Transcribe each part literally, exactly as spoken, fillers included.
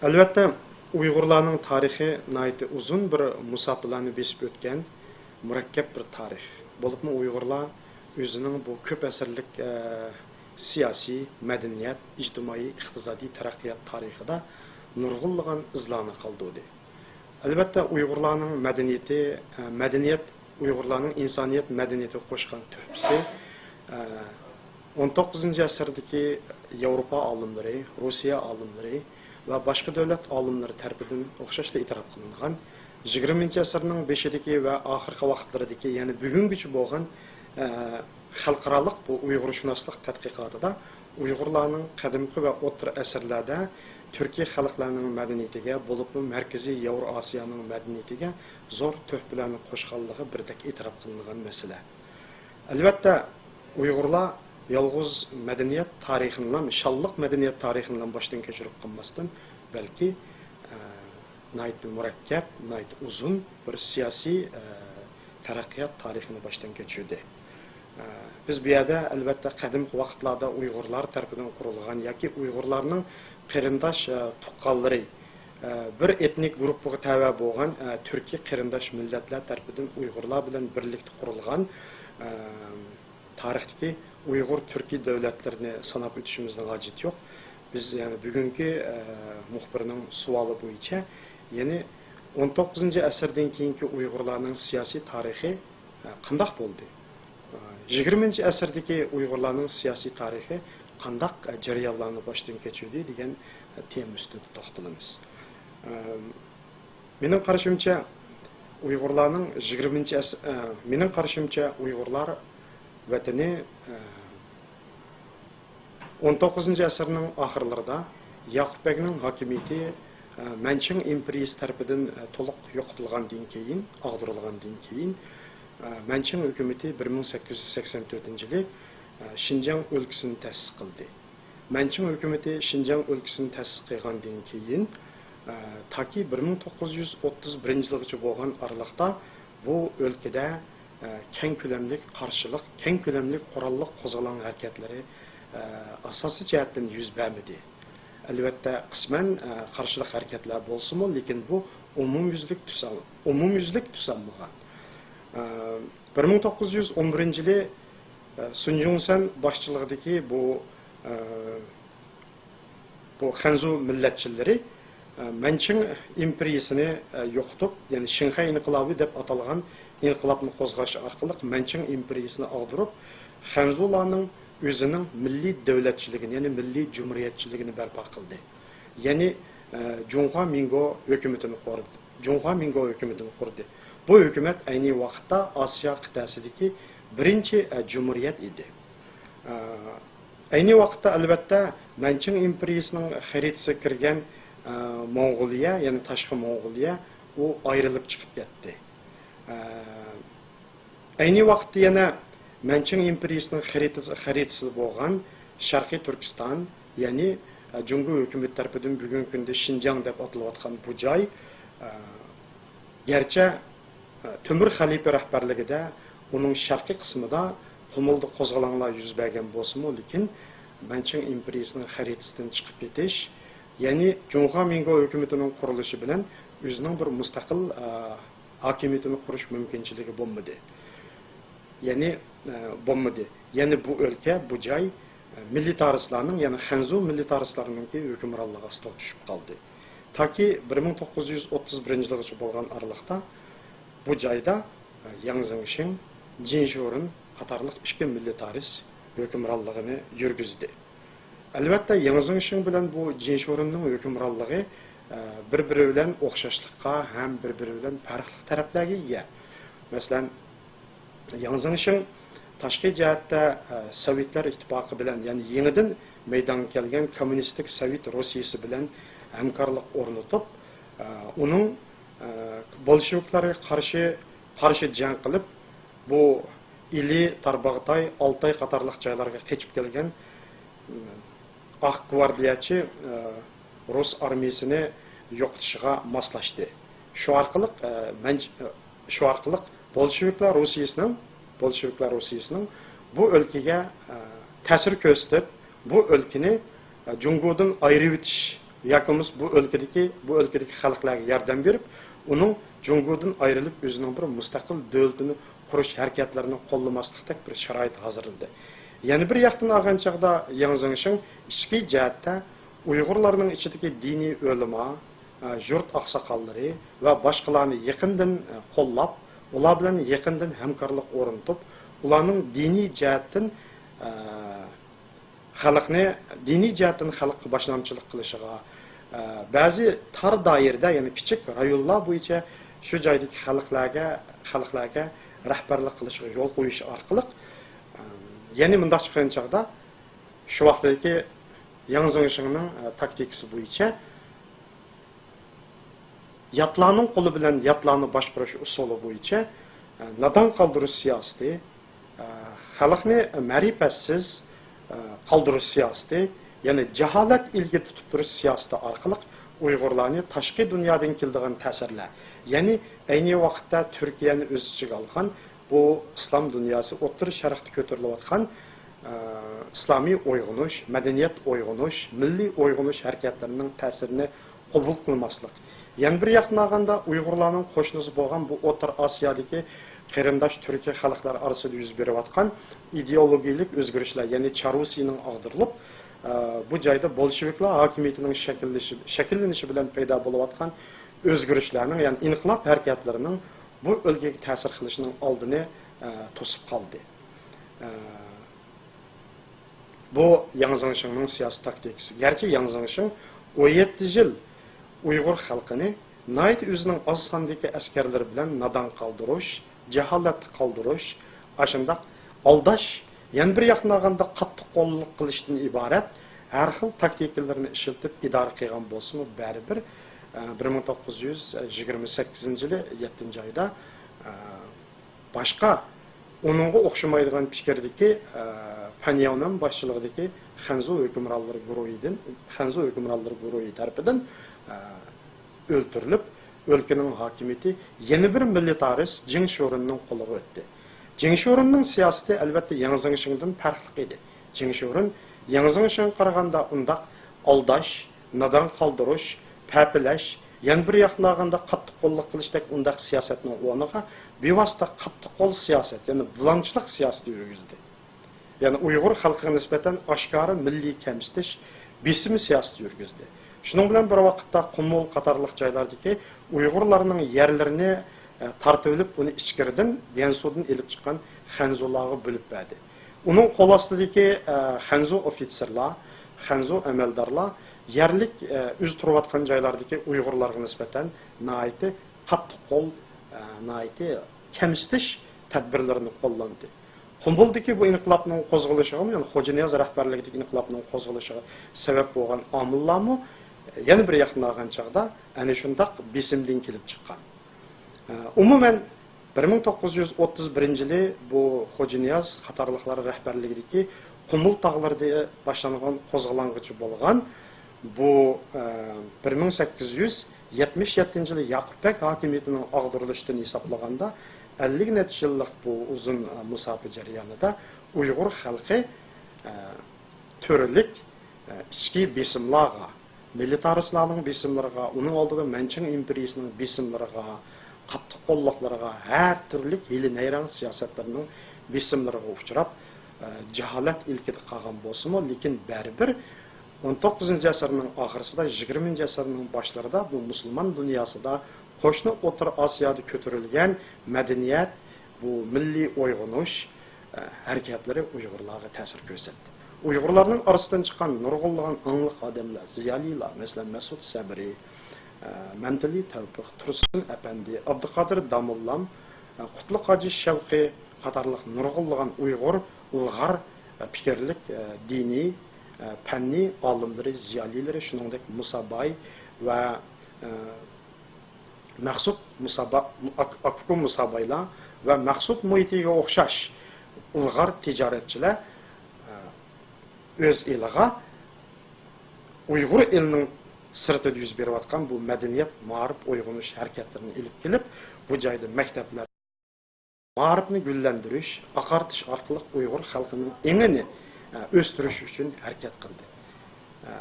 ئەلۋەتتە، ئۇيغۇرلارنىڭ تارىخى ناھايىتى ئۇزۇن بىر مۇساپىلارنى بېسىپ ئۆتكەن مۇرەككەپ بىر تارىخ. بولۇپمۇ ئۇيغۇرلار ئۆزىنىڭ بۇ كۆپ ئەسىرلىك، ئە، سىياسىي، مەدەنىيەت، ئىجتىمائىي، ئىقتىسادىي تەرەققىيات تارىخىدا نۇرغۇنلىغان ئىزلارنى قالدۇردى. ئەلۋەتتە، ئۇيغۇرلارنىڭ مەدەنىيىتى، ئە، مەدەنىيەت، ئۇيغۇرلارنىڭ ئىنسانىيەت مەدەنىيىتىگە قوشقان تۆھپىسى، ئە، ئون توققۇزىنچى ئەسىردىكى ياۋروپا ئالىملىرى، روسىيە ئالىملىرى ۋە باشقا دۆلەت ئالىملىرى تەرىپىدىن ئوخشاشلا ئېتىراپ قىلىنغان، يىگىرمىنچى ئەسىرنىڭ بېشىدىكى ۋە ئاخىرقى ۋاقىتلىرىدىكى، يەنى بۈگۈنگىچە بولغان، ئە، خەلقئارالىق بۇ ئۇيغۇرشۇناسلىق تەتقىقاتىدا ئۇيغۇرلارنىڭ قەدىمكى ۋە ئوتتۇرا ئەسىرلەردە تۈركىي خەلقلەرنىڭ مەدەنىيىتىگە، بولۇپمۇ مەركىزىي ياۋرو ئاسىيانىڭ مەدەنىيىتىگە زور تۆھپىلەرنى قوشقانلىقى بىردەك ئېتىراپ قىلىنغان مەسىلە. ئەلۋەتتە، ئۇيغۇرلار يالغۇز مەدەنىيەت تارىخىنىلا، شانلىق مەدەنىيەت تارىخىنىلا باشتىن كەچۈرۈپ قالماستىن، بەلكى، ئە، ناھايىتى مۇرەككەپ، ناھايىتى ئۇزۇن بىر سىياسىي، ئە، تەرەققىيات تارىخىنى باشتىن كەچۈردى. ئە، بىز بۇ يەردە، ئەلۋەتتە، قەدىمكى ۋاقىتلاردا ئۇيغۇرلار تەرىپىدىن قۇرۇلغان ياكى ئۇيغۇرلارنىڭ قېرىنداش، ئە، تۇغقانلىرى، ئە، بىر ئېتنىك گۇرۇپپىغا تەۋە بولغان، ئە، تۈركىي قېرىنداش مىللەتلەر تەرىپىدىن ئۇيغۇرلار بىلەن بىرلىكتە قۇرۇلغان، ئە، تارىختىكى ئۇيغۇر تۈركىي دۆلەتلىرىنى ساناپ ئۆتۈشىمىزنىڭ ھاجىتى يوق. بىز يەنە بۈگۈنكى، ئە، مۇخبىرنىڭ سوئالى بويىچە، يەنى ئون توققۇزىنچى ئەسىردىن كېيىنكى ئۇيغۇرلارنىڭ سىياسىي تارىخى، ئە، قانداق بولدى؟ ئە، يىگىرمىنچى ئەسىردىكى ئۇيغۇرلارنىڭ سىياسىي تارىخى قانداق، ئە، جەريانلارنى باشتىن كەچۈردى دېگەن، ئە، تېما ئۈستىدە توختىلىمىز. ئە، مېنىڭ قارىشىمچە، ئۇيغۇرلارنىڭ يىگىرمىنچى ئەس-، ئە، مېنىڭ قارىشىمچە، ئۇيغۇرلار ۋەتىنى، ئە، ئون توققۇزىنچى ئەسىرنىڭ ئاخىرلىرىدا ياقۇپ بەگنىڭ ھاكىمىيىتى، ئە، مەنچىڭ ئىمپېرىيىسى تەرىپىدىن، ئە، تولۇق يوقىتىلغاندىن كېيىن، ئاغدۇرۇلغاندىن كېيىن، ئە، مەنچىڭ ھۆكۈمىتى بىر مىڭ سەككىز يۈز سەكسەن تۆتىنچى يىلى، ئە، شىنجاڭ ئۆلكىسىنى تەسىس قىلدى. مەنچىڭ ھۆكۈمىتى شىنجاڭ ئۆلكىسىنى تەسىس قىلغاندىن كېيىن، ئە، تاكى بىر مىڭ توققۇز يۈز ئوتتۇز بىرىنچى يىلغىچە بولغان ئارىلىقتا بۇ ئۆلكىدە، ئە، كەڭ كۆلەملىك قارشىلىق، كەڭ كۆلەملىك قوراللىق قوزغىلاڭ ھەرىكەتلىرى، ئە، ئاساسىي جەھەتتىن يۈز بەرمىدى. ئەلۋەتتە، قىسمەن، ئە، قارشىلىق ھەرىكەتلەر بولسىمۇ، لېكىن بۇ ئومۇميۈزلۈك تۈس ئال-، ئومۇميۈزلۈك تۈس ئالمىغان. ئە، بىر مىڭ توققۇز يۈز ئون بىرىنچى يىلى، ئە، سۇن جۇڭسەن باشچىلىقىدىكى بۇ، ئە، بۇ خەنزۇ مىللەتچىلىرى، ئە، مەنچىڭ ئىمپېرىيىسىنى، ئە، يوقىتىپ، يەنى شىنخەي ئىنقىلابى دەپ ئاتالغان ئىنقىلابنى قوزغاش ئارقىلىق مەنچىڭ ئىمپېرىيىسىنى ئاغدۇرۇپ، خەنزۇلارنىڭ ئۆزىنىڭ مىللىي دۆلەتچىلىكىنى، يەنى مىللىي جۇمھۇرىيەتچىلىكىنى بەرپا قىلدى. يەنى، ئە، جۇڭخۇا مىڭگو ھۆكۈمىتىنى قۇردى. جۇڭخۇا مىڭگو ھۆكۈمىتىنى قۇردى. بۇ ھۆكۈمەت ئەينى ۋاقىتتا ئاسىيا قىتئەسىدىكى بىرىنچى، ئە، جۇمھۇرىيەت ئىدى. ئە، ئەينى ۋاقىتتا، ئەلۋەتتە، مەنچىڭ ئىمپېرىيىسىنىڭ خەرىتىسىگە كىرگەن، ئە، موڭغۇلىيە، يەنى تاشقى موڭغۇلىيە، ئۇ ئايرىلىپ چىقىپ كەتتى. ئە، ئەينى ۋاقىتتا يەنە مەنچىڭ ئىمپېرىيىسىنىڭ خەرىتىسى، خەرىتىسىدە بولغان شەرقىي تۈركىستان، يەنى، ئە، جۇڭگو ھۆكۈمىتى تەرىپىدىن بۈگۈنكى كۈندە شىنجاڭ دەپ ئاتىلىۋاتقان بۇ جاي، ئە، گەرچە، ئە، تۆمۈر خەلىپە رەھبەرلىكىدە ئۇنىڭ شەرقىي قىسمىدا قۇمۇلدا قوزغىلاڭلار يۈز بەرگەن بولسىمۇ، لېكىن مەنچىڭ ئىمپېرىيىسىنىڭ خەرىتىسىدىن چىقىپ كېتىش، يەنى جۇڭخۇا مىڭگو ھۆكۈمىتىنىڭ قۇرۇلۇشى بىلەن ئۆزىنىڭ بىر مۇستەقىل، ئە، ھاكىمىيىتىنى قۇرۇش مۇمكىنچىلىكى بولمىدى. يەنى، ئە، بولمىدى. يەنى بۇ ئۆلكە، بۇ جاي، ئە، مىلىتارىستلارنىڭ، يەنى خەنزۇ مىلىتارىستلارنىڭكى ھۆكۈمرانلىقى ئاستىغا چۈشۈپ قالدى. تاكى بىر مىڭ توققۇز يۈز ئوتتۇز بىرىنچى يىلغىچە بولغان ئارىلىقتا بۇ جايدا، ئە، ياڭ زېڭشىڭ، جىن شورېن قاتارلىق ئىككى مىلىتارىست ھۆكۈمرانلىقىنى يۈرگۈزدى. ئەلۋەتتە، ياڭ زېڭشىڭ بىلەن بۇ جىن شورېننىڭ ھۆكۈمرانلىقى، ئە، بىر-بىرى بىلەن ئوخشاشلىققا ھەم بىر-بىرى بىلەن پەرقلىق تەرەپلەرگە ئىگە. مەسىلەن، ياڭ زېڭشىڭ تاشقى جەھەتتە، ئە، سوۋېتلار ئىتتىپاقى بىلەن، يەنى يېڭىدىن مەيدانغا كەلگەن كوممۇنىستىك سوۋېت روسىيىسى بىلەن ھەمكارلىق ئورنىتىپ، ئە، ئۇنىڭ، ئە، بولشېۋىكلارغا قارشى، قارشى جەڭ قىلىپ، بۇ ئىلى، تارباغاتاي، ئالتاي قاتارلىق جايلارغا قېچىپ كەلگەن، ئاق گۋاردىيەچى، ئە، رۇس ئارمىيىسىنى يوقىتىشىغا ماسلاشتى. شۇ ئارقىلىق، ئە، مەن-، شۇ ئارقىلىق بولشېۋىكلار روسىيىسىنىڭ، بولشېۋىكلار روسىيىسىنىڭ بۇ ئۆلكىگە، ئە، تەسىر كۆرسىتىپ، بۇ ئۆلكىنى، ئە، جۇڭگودىن ئايرىۋېتىش ياكى بولمىسا بۇ ئۆلكىدىكى، بۇ ئۆلكىدىكى خەلقلەرگە ياردەم بېرىپ، ئۇنىڭ جۇڭگودىن ئايرىلىپ، ئۆزىنىڭ بىر مۇستەقىل دۆلىتىنى قۇرۇش ھەرىكەتلىرىنى قوللىماسلىقتەك بىر شارائىت ھازىرلىدى. يەنە بىر ياقتىن ئالغان چاغدا، ياڭ زېڭشىڭ ئىچكى جەھەتتە ئۇيغۇرلارنىڭ ئىچىدىكى دىنىي ئۆلىما، ئە، يۇرت ئاقساقاللىرى ۋە باشقىلارنى يېقىندىن، ئە، قوللاپ، ئۇلار بىلەن يېقىندىن ھەمكارلىق ئورنىتىپ، ئۇلارنىڭ دىنىي جەھەتتىن، ئە، خەلقنى، دىنىي جەھەتتىن خەلققە باشلامچىلىق قىلىشىغا، ئە، بەزى تار دائىرىدە، يەنى كىچىك رايونلار بويىچە شۇ جايدىكى خەلقلەرگە، خەلقلەرگە رەھبەرلىك قىلىشىغا يول قويۇش ئارقىلىق، ئە، يەنى مۇنداق چىققان چاغدا، شۇ ۋاقىتتىكى ياڭ زېڭشىڭنىڭ، ئە، تاكتىكىسى بويىچە ياتلارنىڭ قولى بىلەن ياتلارنى باشقۇرۇش ئۇسۇلى بويىچە، ئە، نادان قالدۇرۇش سىياسىتى، ئە، خەلقنى مەرىپەتسىز، ئە، قالدۇرۇش سىياسىتى، يەنى جاھالەت ئىلكىدە تۇتۇپ تۇرۇش سىياسىتى ئارقىلىق ئۇيغۇرلارنى تاشقى دۇنيادىن كېلىدىغان تەسىرلەر، يەنى ئەينى ۋاقىتتا تۈركىيەنى ئۆز ئىچىگە ئالغان بۇ ئىسلام دۇنياسى ئوتتۇرا شەرقتە كۆتۈرۈلۈۋاتقان، ئە، ئىسلامىي ئويغىنىش، مەدەنىيەت ئويغىنىش، مىللىي ئويغىنىش ھەرىكەتلىرىنىڭ تەسىرىنى قوبۇل قىلماسلىق. يەنە بىر ياقتىن ئالغاندا، ئۇيغۇرلارنىڭ قوشنىسى بولغان بۇ ئوتتۇرا ئاسىيادىكى قېرىنداش تۈركىي خەلقلەر ئارىسىدا يۈز بېرىۋاتقان ئىدېئولوگىيەلىك ئۆزگىرىشلەر، يەنى چارۇسىنىڭ ئاغدۇرۇلۇپ، ئە، بۇ جايدا بولشېۋىكلار ھاكىمىيىتىنىڭ شەكىللىشى، شەكىللىنىشى بىلەن پەيدا بولۇۋاتقان ئۆزگىرىشلەرنىڭ، يەنى ئىنقىلاب ھەرىكەتلىرىنىڭ بۇ ئۆلكىگە تەسىر قىلىشىنىڭ ئالدىنى، ئە، توسۇپ قالدى. ئە، بۇ ياڭ زېڭشىڭنىڭ سىياسىي تاكتىكىسى. گەرچە ياڭ زېڭشىڭ ئون يەتتە يىل ئۇيغۇر خەلقىنى ناھايىتى ئۆزىنىڭ ئاز ساندىكى ئەسكەرلىرى بىلەن نادان قالدۇرۇش، جاھالەتتە قالدۇرۇش، ئاشۇنداق ئالداش، يەنە بىر ياقتىن ئالغاندا قاتتىق قوللۇق قىلىشتىن ئىبارەت ھەر خىل تاكتىكىلىرىنى ئىشلىتىپ ئىدارە قىلغان بولسىمۇ، بەرىبىر، ئە، بىر مىڭ توققۇز يۈز يىگىرمە سەككىزىنچى يىلى يەتتىنچى ئايدا، ئە، باشقا ئۇنىڭغا ئوخشىمايدىغان پىكىردىكى، ئە، پەن ياۋنەن باشچىلىقىدىكى خەنزۇ ھۆكۈمرانلىرى گۇرۇھىدىن، خەنزۇ ھۆكۈمرانلىرى گۇرۇھى تەرىپىدىن، ئە، ئۆلتۈرۈلۈپ، ئۆلكىنىڭ ھاكىمىيىتى يەنە بىر مىلىتارىست جېڭ شورېننىڭ قولىغا ئۆتتى. جېڭ شورېننىڭ سىياسىتى، ئەلۋەتتە، ياڭ زېڭشىڭدىن پەرقلىق ئىدى. جېڭ شورېن ياڭ زېڭشىڭغا قارىغاندا ئۇنداق ئالداش، نادان قالدۇرۇش، پەپىلەش، يەنە بىر ياقتىن ئالغاندا قاتتىق قوللۇق قىلىشتەك ئۇنداق سىياسەتنىڭ ئورنىغا بىۋاسىتە قاتتىق قول سىياسەت، يەنى بۇلاڭچىلىق سىياسىتى يۈرگۈزدى. يەنى ئۇيغۇر خەلقىگە نىسبەتەن ئاشكارا مىللىي كەمسىتىش، بېسىم سىياسىتى يۈرگۈزدى. شۇنىڭ بىلەن بىر ۋاقىتتا قۇمۇل قاتارلىق جايلاردىكى ئۇيغۇرلارنىڭ يەرلىرىنى، ئە، تارتىۋېلىپ، ئۇنى ئىچكىرىدىن گەنسۇدىن ئېلىپ چىققان خەنزۇلارغا بۆلۈپ بەردى. ئۇنىڭ قول ئاستىدىكى، ئە، خەنزۇ ئوفىتسېرلار، خەنزۇ ئەمەلدارلار يەرلىك، ئە، ئۆزى تۇرۇۋاتقان جايلاردىكى ئۇيغۇرلارغا نىسبەتەن ناھايىتى قاتتىق قول، ئە، ناھايىتى كەمسىتىش تەدبىرلىرىنى قوللاندى. قۇمۇلدىكى بۇ ئىنقىلابنىڭ قوزغىلىشىغىمۇ، يەنى خوجانىياز رەھبەرلىكىدىكى ئىنقىلابنىڭ قوزغىلىشىغا سەۋەب بولغان ئامىللارمۇ يەنە بىر ياقتىن ئالغان چاغدا ئەنە شۇنداق بېسىمدىن كېلىپ چىققان. ئە، ئومۇمەن، بىر مىڭ توققۇز يۈز ئوتتۇز بىرىنچى يىلى بۇ خوجانىياز قاتارلىقلار رەھبەرلىكىدىكى قۇمۇل تاغلىرىدا باشلانغان قوزغىلاڭغىچە بولغان بۇ، ئە، بىر مىڭ سەككىز يۈز يەتمىش يەتتىنچى يىلى ياقۇپ بەگ ھاكىمىيىتىنىڭ ئاغدۇرۇلۇشىدىن ھېسابلىغاندا، ئەللىك نەچچە يىللىق بۇ ئۇزۇن، ئە، مۇساپە جەريانىدا ئۇيغۇر خەلقى، ئە، تۈرلۈك، ئە، ئىچكى بېسىملارغا، مىلىتارىستلارنىڭ بېسىملىرىغا، ئۇنىڭ ئالدىدا مەنچىڭ ئىمپېرىيىسىنىڭ بېسىملىرىغا، قاتتىق قوللۇقلىرىغا، ھەر تۈرلۈك ھىيلە-نەيرەڭ سىياسەتلىرىنىڭ بېسىملىرىغا ئۇچراپ، ئە، جاھالەت ئىلكىدە قالغان بولسىمۇ، لېكىن بەرىبىر ئون توققۇزىنچى ئەسىرنىڭ ئاخىرسىدا، يىگىرمىنچى ئەسىرنىڭ باشلىرىدا بۇ مۇسۇلمان دۇنياسىدا قوشنا ئوتتۇرا ئاسىيادا كۆتۈرۈلگەن مەدەنىيەت، بۇ مىللىي ئويغىنىش، ئە، ھەرىكەتلىرى ئۇيغۇرلارغا تەسىر كۆرسەتتى. ئۇيغۇرلارنىڭ ئارىسىدىن چىققان نۇرغۇنلىغان ئاڭلىق ئادەملەر، زىيالىيلار، مەسىلەن، مەسئۇد سەبرى، ئە، مەمتىلى تەۋپىق، تۇرسۇن ئەپەندى، ئابدۇقادىر داموللام، ئە، قۇتلۇق ھاجى شەۋقى قاتارلىق نۇرغۇنلىغان ئۇيغۇر ئىلغار، ئە، پىكىرلىك، ئە، دىنىي، ئە، پەننىي ئالىملىرى، زىيالىيلىرى، شۇنىڭدەك مۇسا باي ۋە، ئە، مەخسۇت مۇسا با-، ئاك-، ئاكىكۇ مۇسا بايلار ۋە مەخسۇت مۇھىتىگە ئوخشاش ئىلغار تىجارەتچىلەر، ئە، ئۆز ئېلىغا ئۇيغۇر ئېلىنىڭ سىرتىدا يۈز بېرىۋاتقان بۇ مەدەنىيەت، مائارىپ، ئويغىنىش ھەرىكەتلىرىنى ئېلىپ كېلىپ، بۇ جايدا مەكتەپلەر، مائارىپنى گۈللەندۈرۈش، ئاقارتىش ئارقىلىق ئۇيغۇر خەلقىنىڭ ئېڭىنى، ئە، ئۆستۈرۈش ئۈچۈن ھەرىكەت قىلدى. ئە،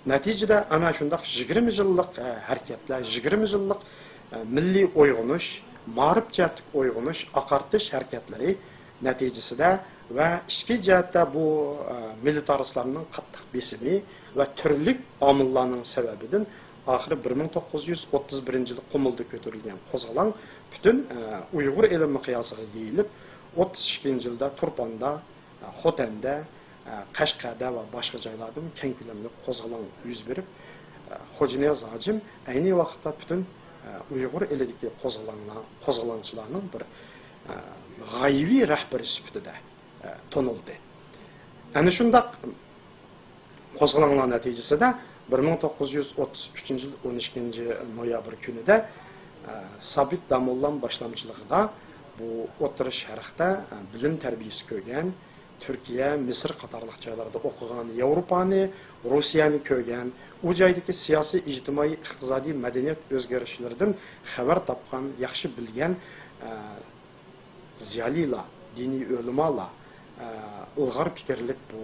نەتىجىدە ئەنە شۇنداق يىگىرمە يىللىق، ئە، ھەرىكەتلەر، يىگىرمە يىللىق، ئە، مىللىي ئويغىنىش، مائارىپ جەھەتتىكى ئويغىنىش، ئاقارتىش ھەرىكەتلىرى نەتىجىسىدە ۋە ئىچكى جەھەتتە بۇ، ئە، مىللىتارىستلارنىڭ قاتتىق بېسىمى ۋە تۈرلۈك ئامىللارنىڭ سەۋەبىدىن ئاخىرى بىر مىڭ توققۇز يۈز ئوتتۇز بىرىنچى يىلى قۇمۇلدا كۆتۈرۈلگەن قوزغىلاڭ پۈتۈن، ئە، ئۇيغۇر ئېلى مىقياسىغا يېيىلىپ، ئوتتۇز ئىككىنچى يىلدا تۇرپاندا، خوتەندە، قەشقەردە ۋە باشقا جايلاردىمۇ كەڭ كۆلەملىك قوزغىلاڭ يۈز بېرىپ، خوجانىياز ھاجىم ئەينى ۋاقىتتا پۈتۈن ئۇيغۇر ئېلىدىكى قوزغىلاڭلار، قوزغىلاڭچىلارنىڭ بىر غايىۋى رەھبىرى سۈپىتىدە تونۇلدى. ئەنە شۇنداق قوزغىلاڭلار نەتىجىسىدە بىر مىڭ توققۇز يۈز ئوتتۇز ئۈچىنچى يىل ئون ئىككىنچى نويابىر كۈنىدە، ئە، سابىت داموللام باشلامچىلىقىدا بۇ ئوتتۇرا شەرقتە، ئە، بىلىم تەربىيىسى كۆرگەن، تۈركىيە، مىسىر قاتارلىق جايلاردا ئوقۇغان، ياۋروپانى، روسىيەنى كۆرگەن، ئۇ جايدىكى سىياسىي، ئىجتىمائىي، ئىقتىسادىي، مەدەنىيەت ئۆزگىرىشلىرىدىن خەۋەر تاپقان، ياخشى بىلگەن، ئە، زىيالىيلار، دىنىي ئۆلىمالار، ئە، ئىلغار پىكىرلىك بۇ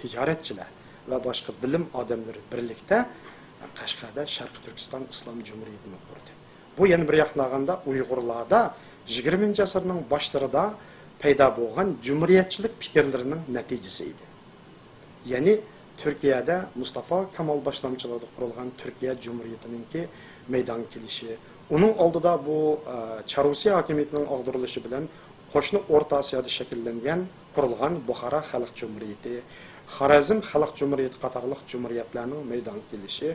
تىجارەتچىلەر ۋە باشقا بىلىم ئادەملىرى بىرلىكتە قەشقەردە شەرقىي تۈركىستان ئىسلام جۇمھۇرىيىتىنى قۇردى. بۇ يەنە بىر ياقتىن ئالغاندا ئۇيغۇرلاردا يىگىرمىنچى ئەسىرنىڭ باشلىرىدا پەيدا بولغان جۇمھۇرىيەتچىلىك پىكىرلىرىنىڭ نەتىجىسى ئىدى. يەنى تۈركىيەدە مۇستافا كامال باشلامچىلىقىدا قۇرۇلغان تۈركىيە جۇمھۇرىيىتىنىڭكى مەيدانغا كېلىشى، ئۇنىڭ ئالدىدا بۇ، ئە، چارۇسىيە ھاكىمىيىتىنىڭ ئاغدۇرۇلۇشى بىلەن قوشنا ئورتا ئاسىيادا شەكىللەنگەن، قۇرۇلغان بۇخارا خەلق جۇمھۇرىيىتى، خارەزم خەلق جۇمھۇرىيىتى قاتارلىق جۇمھۇرىيەتلەرنىڭ مەيدانغا كېلىشى،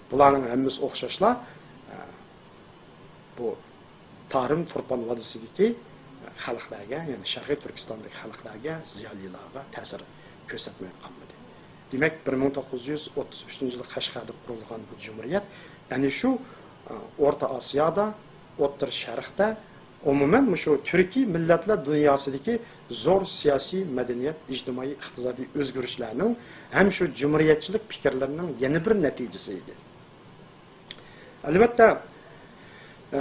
بۇلارنىڭ ھەممىسى ئوخشاشلا، ئە، بۇ تارىم تۇرپان ۋادىسىدىكى خەلقلەرگە، يەنى شەرقىي تۈركىستاندىكى خەلقلەرگە، زىيالىيلارغا تەسىر كۆرسەتمەي قالمىدى. دېمەك، بىر مىڭ توققۇز يۈز ئوتتۇز ئۈچىنچى يىلى قەشقەردە قۇرۇلغان بۇ جۇمھۇرىيەت ئەنە شۇ، ئە، ئورتا ئاسىيادا، ئوتتۇرا شەرقتە، ئومۇمەن، مۇشۇ تۈركىي مىللەتلەر دۇنياسىدىكى زور سىياسىي، مەدەنىيەت، ئىجتىمائىي، ئىقتىسادىي ئۆزگىرىشلەرنىڭ ھەم شۇ جۇمھۇرىيەتچىلىك پىكىرلىرىنىڭ يەنە بىر نەتىجىسى ئىدى. ئەلۋەتتە،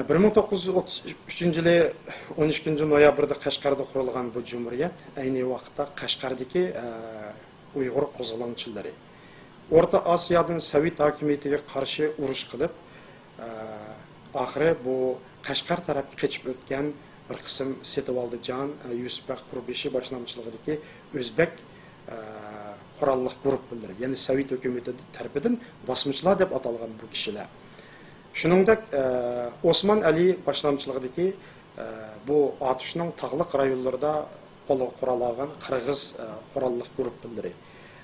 بىر مىڭ توققۇز يۈز ئوتتۇز ئۈچىنچى يىلى ئون ئىككىنچى نويابىردا قەشقەردە قۇرۇلغان بۇ جۇمھۇرىيەت ئەينى ۋاقىتتا قەشقەردىكى، ئە، ئۇيغۇر قوزغىلاڭچىلىرى، ئورتا ئاسىيادىن سوۋېت ھاكىمىيىتىگە قارشى ئۇرۇش قىلىپ، ئە، ئاخىرى بۇ قەشقەر تەرەپكە قېچىپ ئۆتكەن بىر قىسىم سېتىۋالدى جان، ئە، يۈسۈپ بەگ قۇربىشى باشلامچىلىقىدىكى ئۆزبەك، ئە، قوراللىق گۇرۇپپىلىرى، يەنى سوۋېت ھۆكۈمىتى تەرىپىدىن باسمىچىلار دەپ ئاتالغان بۇ كىشىلەر. شۇنىڭدەك، ئە، ئوسمان ئەلى باشلامچىلىقىدىكى، ئە، بۇ ئاتۇشنىڭ تاغلىق رايونلىرىدا قولىغا قورال ئالغان قىرغىز، ئە، قوراللىق گۇرۇپپىلىرى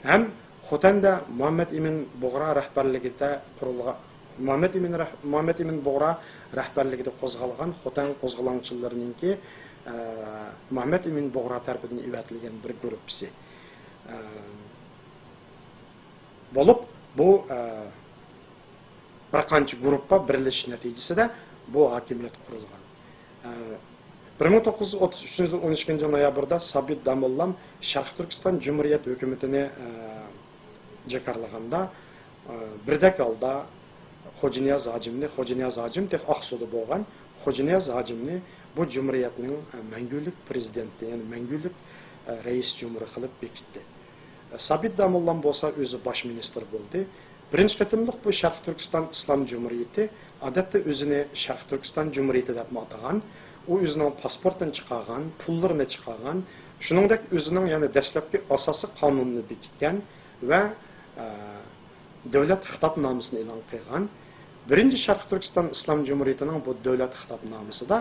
ھەم خوتەندە مۇھەممەد ئىمىن بۇغرا رەھبەرلىكىدە قۇرۇلغان، مۇھەممەد ئىمىن رەھ-، مۇھەممەد ئىمىن بۇغرا رەھبەرلىكىدە قوزغالغان خوتەن قوزغىلاڭچىلىرىنىڭكى، ئە، مۇھەممەد ئىمىن بۇغرا تەرىپىدىن ئېۋەتىلگەن بىر گۇرۇپپىسى، ئە، بولۇپ، بۇ، ئە، بىر قانچە گۇرۇپپا بىرلىشىش نەتىجىسىدە بۇ ھاكىمىيەت قۇرۇلغان. ئە، بىر مىڭ توققۇز يۈز ئوتتۇز ئۈچىنچى يىل ئون ئىككىنچى نويابىردا سابىت داموللام شەرقىي تۈركىستان جۇمھۇرىيەت ھۆكۈمىتىنى، ئە، جاكارلىغاندا، ئە، بىردەك ھالدا خوجانىياز ھاجىمنى، خوجانىياز ھاجىم تېخى ئاقسۇدا بولغان، خوجانىياز ھاجىمنى بۇ جۇمھۇرىيەتنىڭ، ئە، مەڭگۈلۈك پىرېزىدېنتى، يەنى مەڭگۈلۈك، ئە، رەئىس جۇمھۇرى قىلىپ بېكىتتى. سابىت داموللام بولسا ئۆزى باش مىنىستىر بولدى. بىرىنچى قېتىملىق بۇ شەرقىي تۈركىستان ئىسلام جۇمھۇرىيىتى ئادەتتە ئۆزىنى شەرقىي تۈركىستان جۇمھۇرىيىتى دەپمۇ ئاتىغان، ئۇ ئۆزىنىڭ پاسپورتىنى چىقارغان، پۇللىرىنى چىقارغان، شۇنىڭدەك ئۆزىنىڭ يەنە دەسلەپكى ئاساسىي قانۇنىنى بېكىتكەن ۋە، ئە، دۆلەت خىتابنامىسىنى ئېلان قىلغان. بىرىنچى شەرقىي تۈركىستان ئىسلام جۇمھۇرىيىتىنىڭ بۇ دۆلەت خىتابنامىسىدا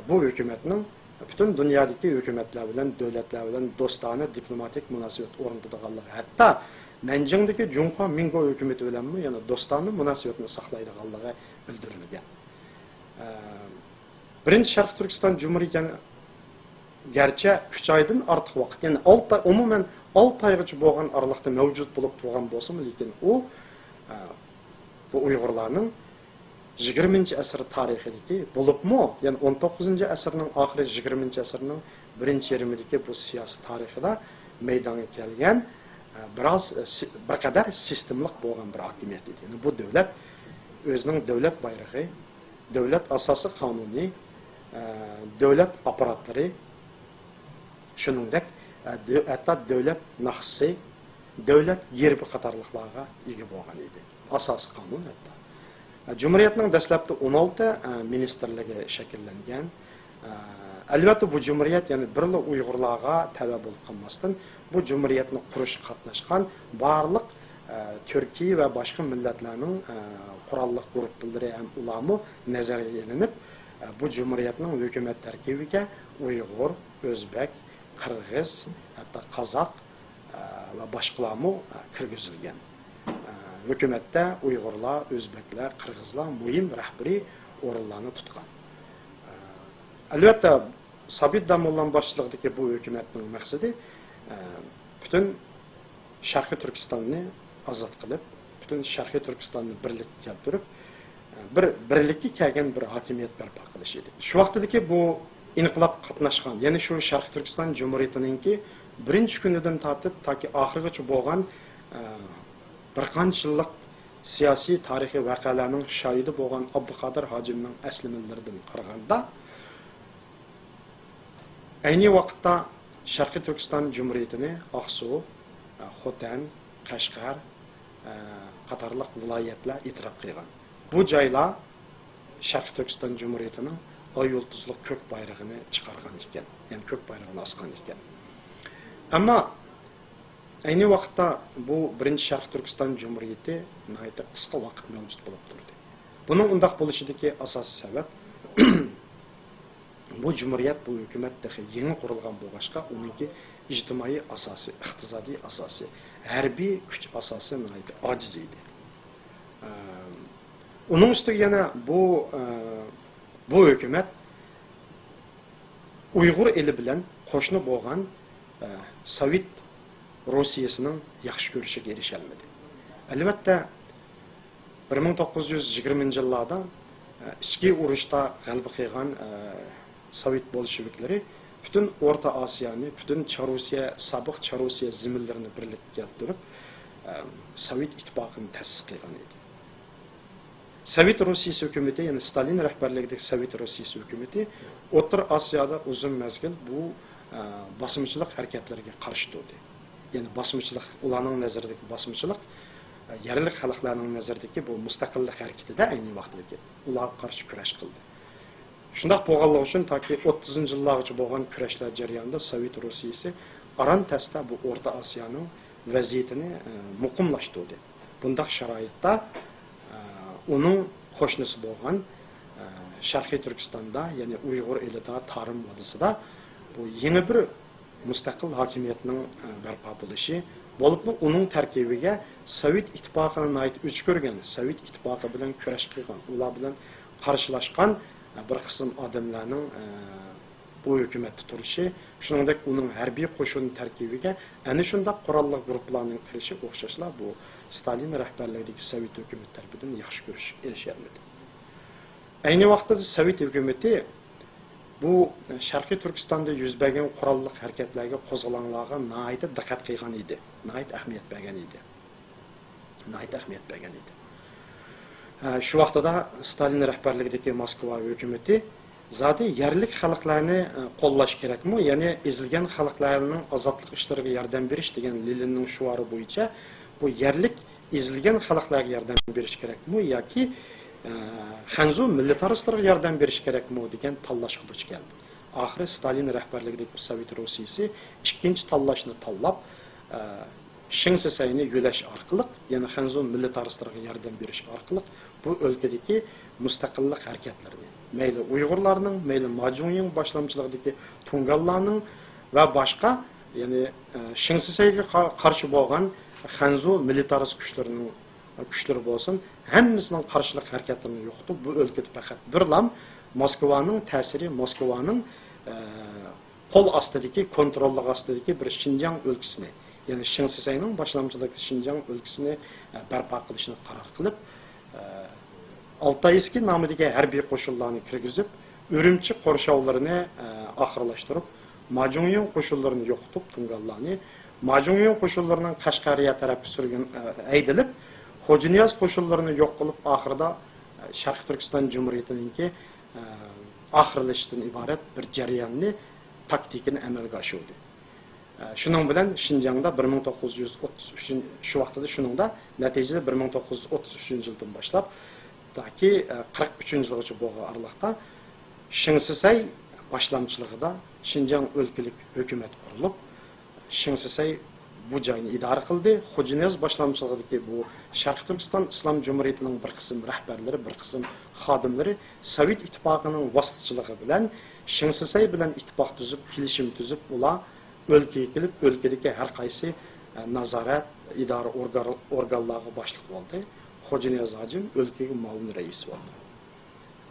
بۇ ھۆكۈمەتنىڭ پۈتۈن دۇنيادىكى ھۆكۈمەتلەر بىلەن، دۆلەتلەر بىلەن دوستانە دىپلوماتىك مۇناسىۋەت ئورنىتىدىغانلىقى، ھەتتا نەنجىڭدىكى جۇڭخۇا مىنگو ھۆكۈمىتى بىلەنمۇ يەنە دوستانە مۇناسىۋەتنى ساقلايدىغانلىقى بىلدۈرۈلگەن. ئە، بىرىنچى شەرقىي تۈركىستان جۇمھۇرىيىتى گەرچە ئۈچ ئايدىن ئارتۇق ۋاقىت، يەنى ئالتە ئاي، ئومۇمەن ئالتە ئايغىچە بولغان ئارىلىقتا مەۋجۇت بولۇپ تۇرغان بولسىمۇ، لېكىن ئۇ، ئە، بۇ ئۇيغۇرلارنىڭ يىگىرمىنچى ئەسىر تارىخىدىكى، بولۇپمۇ، يەنى ئون توققۇزىنچى ئەسىرنىڭ ئاخىرى، يىگىرمىنچى ئەسىرنىڭ بىرىنچى يېرىمىدىكى بۇ سىياسىي تارىخىدا مەيدانغا كەلگەن، ئە، بىراز، ئە، سى-، بىر قەدەر سىستېمىلىق بولغان بىر ھاكىمىيەت ئىدى. يەنى بۇ دۆلەت ئۆزىنىڭ دۆلەت بايرىقى، دۆلەت ئاساسىي قانۇنى، ئە، دۆلەت ئاپپاراتلىرى، شۇنىڭدەك، ئە، دۆ-، ھەتتا دۆلەت ناخشىسى، دۆلەت گېربى قاتارلىقلارغا ئىگە بولغان ئىدى. ئاساسىي قانۇن ھەتتا. جۇمھۇرىيەتنىڭ دەسلەپتە ئون ئالتە مىنىستىرلىكى شەكىللەنگەن. ئەلۋەتتە، بۇ جۇمھۇرىيەت يەنە بىرلا ئۇيغۇرلارغا تەۋە بولۇپ قالماستىن، بۇ جۇمھۇرىيەتنى قۇرۇشقا قاتناشقان بارلىق تۈركىي ۋە باشقا مىللەتلەرنىڭ قوراللىق گۇرۇپپىلىرى ھەم ئۇلارمۇ نەزەرگە ئېلىنىپ، بۇ جۇمھۇرىيەتنىڭ ھۆكۈمەت تەركىبىگە ئۇيغۇر، ئۆزبەك، قىرغىز، ھەتتا قازاق، ئە، ۋە باشقىلارمۇ، ئە، كىرگۈزۈلگەن. ئە، ھۆكۈمەتتە ئۇيغۇرلار، ئۆزبەكلەر، قىرغىزلار مۇھىم رەھبىرىي ئورۇنلارنى تۇتقان. ئە، ئەلۋەتتە، سابىت داموللام باشچىلىقىدىكى بۇ ھۆكۈمەتنىڭ مەقسىتى، ئە، پۈتۈن شەرقىي تۈركىستاننى ئازاد قىلىپ، پۈتۈن شەرقىي تۈركىستاننى بىرلىككە كەلتۈرۈپ، بىر بىرلىككە كەلگەن بىر ھاكىمىيەت بەرپا قىلىش ئىدى. شۇ ۋاقتىدىكى بۇ ئىنقىلاب قاتناشقان، يەنى شۇ شەرقىي تۈركىستان جۇمھۇرىيىتىنىڭكى بىرىنچى كۈنىدىن تارتىپ تاكى ئاخىرغىچە بولغان، ئە، بىر قانچە يىللىق سىياسىي، تارىخىي ۋەقەلەرنىڭ شاھىدى بولغان ئابدۇقادىر ھاجىمنىڭ ئەسلىمىلىرىدىن قارىغاندا، ئەينى ۋاقىتتا شەرقىي تۈركىستان جۇمھۇرىيىتىنى ئاقسۇ، خوتەن، قەشقەر، ئە، قاتارلىق ۋىلايەتلەر ئېتىراپ قىلغان. بۇ جايلار شەرقىي تۈركىستان جۇمھۇرىيىتىنىڭ ئاي يۇلتۇزلۇق كۆك بايرىقىنى چىقارغان ئىكەن، يەنى كۆك بايرىقىنى ئاسقان ئىكەن. ئەمما ئەينى ۋاقىتتا بۇ بىرىنچى شەرقىي تۈركىستان جۇمھۇرىيىتى ناھايىتى قىسقا ۋاقىت مەۋجۇت بولۇپ تۇردى. بۇنىڭ ئۇنداق بولۇشىدىكى ئاساسىي سەۋەب، بۇ جۇمھۇرىيەت، بۇ ھۆكۈمەت تېخى يېڭى قۇرۇلغان بولغاچقا، ئۇنىڭكى ئىجتىمائىي ئاساسى، ئىقتىسادىي ئاساسى، ھەربىي كۈچ ئاساسى ناھايىتى ئاجىز ئىدى. ئە، ئۇنىڭ ئۈستىگە يەنە بۇ، ئە، بۇ ھۆكۈمەت ئۇيغۇر ئېلى بىلەن قوشنا بولغان، ئە، سوۋېت روسىيەسىنىڭ ياخشى كۆرۈشىگە ئېرىشەلمىدى. ئەلۋەتتە، بىر مىڭ توققۇز يۈز يىگىرمىنچى يىللاردا، ئە، ئىچكى ئۇرۇشتا غەلىبە قىلغان، ئە، سوۋېت بولشېۋىكلىرى پۈتۈن ئورتا ئاسىيانى، پۈتۈن چاررۇسىيە، سابىق چاررۇسىيە زېمىنلىرىنى بىرلىككە كەلتۈرۈپ، ئە، سوۋېت ئىتتىپاقىنى تەسىس قىلغان ئىدى. سوۋېت روسىيىسى ھۆكۈمىتى، يەنى ستالىن رەھبەرلىكىدىكى سوۋېت روسىيىسى ھۆكۈمىتى ئوتتۇرا ئاسىيادا ئۇزۇن مەزگىل بۇ، ئە، باسمىچىلىق ھەرىكەتلىرىگە قارشى تۇردى. يەنى باسمىچىلىق، ئۇلارنىڭ نەزىرىدىكى باسمىچىلىق، ئە، يەرلىك خەلقلەرنىڭ نەزىرىدىكى بۇ مۇستەقىللىق ھەرىكىتىدە ئەينى ۋاقتىدىكى ئۇلارغا قارشى كۈرەش قىلدى. شۇنداق بولغانلىقى ئۈچۈن تاكى ئوتتۇزىنچى يىللارغىچە بولغان كۈرەشلەر جەريانىدا سوۋېت روسىيىسى ئاران تەستە بۇ ئورتا ئاسىيانىڭ ۋەزىيىتىنى، ئە، مۇقىملاشتۇردى. بۇنداق شارائىتتا، ئە، ئۇنىڭ قوشنىسى بولغان، ئە، شەرقىي تۈركىستاندا، يەنى ئۇيغۇر ئېلىدا، تارىم ۋادىسىدا بۇ يېڭى بىر مۇستەقىل ھاكىمىيەتنىڭ، ئە، بەرپا بولۇشى، بولۇپمۇ ئۇنىڭ تەركىبىگە سوۋېت ئىتتىپاقىنى ناھايىتى ئۆچ كۆرگەن، سوۋېت ئىتتىپاقى بىلەن كۈرەش قىلغان، ئۇلار بىلەن قارشىلاشقان، ئە، بىر قىسىم ئادەملەرنىڭ، ئە، بۇ ھۆكۈمەتتە تۇرۇشى، شۇنىڭدەك ئۇنىڭ ھەربىي قوشۇن تەركىبىگە ئەنە شۇنداق قوراللىق گۇرۇپپىلارنىڭ كىرىشى ئوخشاشلا بۇ ستالىن رەھبەرلىكىدىكى سوۋېت ھۆكۈمىتى تەرىپىدىن ياخشى كۆرۈش ئېرىشەلمىدى. ئەينى ۋاقتىدا سوۋېت ھۆكۈمىتى بۇ شەرقىي تۈركىستاندا يۈز بەرگەن قوراللىق ھەرىكەتلەرگە، قوزغىلاڭلارغا ناھايىتى دىققەت قىلغان ئىدى، ناھايىتى ئەھمىيەت بەرگەن ئىدى. ناھايىتى ئەھمىيەت بەرگەن ئىدى. ھە، شۇ ۋاقتىدا ستالىن رەھبەرلىكىدىكى موسكۋا ھۆكۈمىتى زادى يەرلىك خەلقلەرنى، ئە، قوللاش كېرەكمۇ، يەنى ئېزىلگەن خەلقلەرنىڭ ئازادلىق ئىشلىرىغا ياردەم بېرىش دېگەن لېنىننىڭ شوئارى بويىچە بۇ يەرلىك ئېزىلگەن خەلقلەرگە ياردەم بېرىش كېرەكمۇ ياكى، ئە، خەنزۇ مىللىتارىستلىرىغا ياردەم بېرىش كېرەكمۇ دېگەن تاللاشقا دۇچ كەلدى. ئاخىرى ستالىن رەھبەرلىكىدىكى سوۋېت روسىيىسى ئىككىنچى تاللاشنى تاللاپ، ئە، شېڭ سىسەينى يۆلەش ئارقىلىق، يەنى خەنزۇ مىللىتارىستلىرىغا ياردەم بېرىش ئارقىلىق بۇ ئۆلكىدىكى مۇستەقىللىق ھەرىكەتلىرىنى، مەيلى ئۇيغۇرلارنىڭ، مەيلى ما جۇڭيىڭ باشلامچىلىقىدىكى تۇڭگانلارنىڭ ۋە باشقا، يەنى، ئە، شېڭ سىسەيگە قا-، قارشى بولغان خەنزۇ مىللىتارىست كۈچلىرىنىڭ، كۈچلىرى بولسۇن، ھەممىسىنىڭ قارشىلىق ھەرىكەتلىرىنى يوقىتىپ، بۇ ئۆلكىدە پەقەت بىرلام موسكۋانىڭ تەسىرى، موسكۋانىڭ، ئە، قول ئاستىدىكى، كونتروللۇق ئاستىدىكى بىر شىنجاڭ ئۆلكىسىنى، يەنى شېڭ سىسەينىڭ باشلامچىلىقىدىكى شىنجاڭ ئۆلكىسىنى، ئە، بەرپا قىلىشنى قارار قىلىپ، ئە، ئالتايسكىي نامىدىكى ھەربىي قوشۇنلارنى كىرگۈزۈپ، ئۈرۈمچى قورشاۋلىرىنى، ئە، ئاخىرلاشتۇرۇپ، ما جۇڭيىڭ قوشۇنلىرىنى يوقىتىپ، تۇڭگانلارنى، ما جۇڭيىڭ قوشۇنلىرىنىڭ قەشقەرىيە تەرەپكە سۈرگۈن، ئە، ھەيدىلىپ، خوجانىياز قوشۇنلىرىنى يوق قىلىپ، ئاخىرىدا، ئە، شەرقىي تۈركىستان جۇمھۇرىيىتىنىڭكى، ئە، ئاخىرلىشىشتىن ئىبارەت بىر جەرياننى، تاكتىكىنى ئەمەلگە ئاشۇردى. شۇنىڭ بىلەن شىنجاڭدا بىر مىڭ توققۇز يۈز ئوتتۇز ئۈچىنچى، شۇ ۋاقتىدا، شۇنىڭدا، نەتىجىدە بىر مىڭ توققۇز يۈز ئوتتۇز ئۈچىنچى يىلدىن باشلاپ تاكى قىرىق ئۈچىنچى يىلغىچە بولغان ئارىلىقتا شېڭ شىسەي باشلامچىلىقىدا شىنجاڭ ئۆلكىلىك ھۆكۈمەت قۇرۇلۇپ، شېڭ شىسەي بۇ جاينى ئىدارە قىلدى. خوجانىياز باشلامچىلىقىدىكى بۇ شەرقىي تۈركىستان ئىسلام جۇمھۇرىيىتىنىڭ بىر قىسىم رەھبەرلىرى، بىر قىسىم خادىملىرى سوۋېت ئىتتىپاقىنىڭ ۋاسىتىچىلىقى بىلەن شېڭ شىسەي بىلەن ئىتتىپاق تۈزۈپ، كېلىشىم تۈزۈپ، ئۇلار ئۆلكىگە كېلىپ، ئۆلكىدىكى ھەر قايسى، ئە، نازارەت، ئىدارە ئورگان-، ئورگانلارغا باشلىق بولدى. خوجانىياز ھاجىم ئۆلكىگە مۇئاۋىن رەئىس بولدى.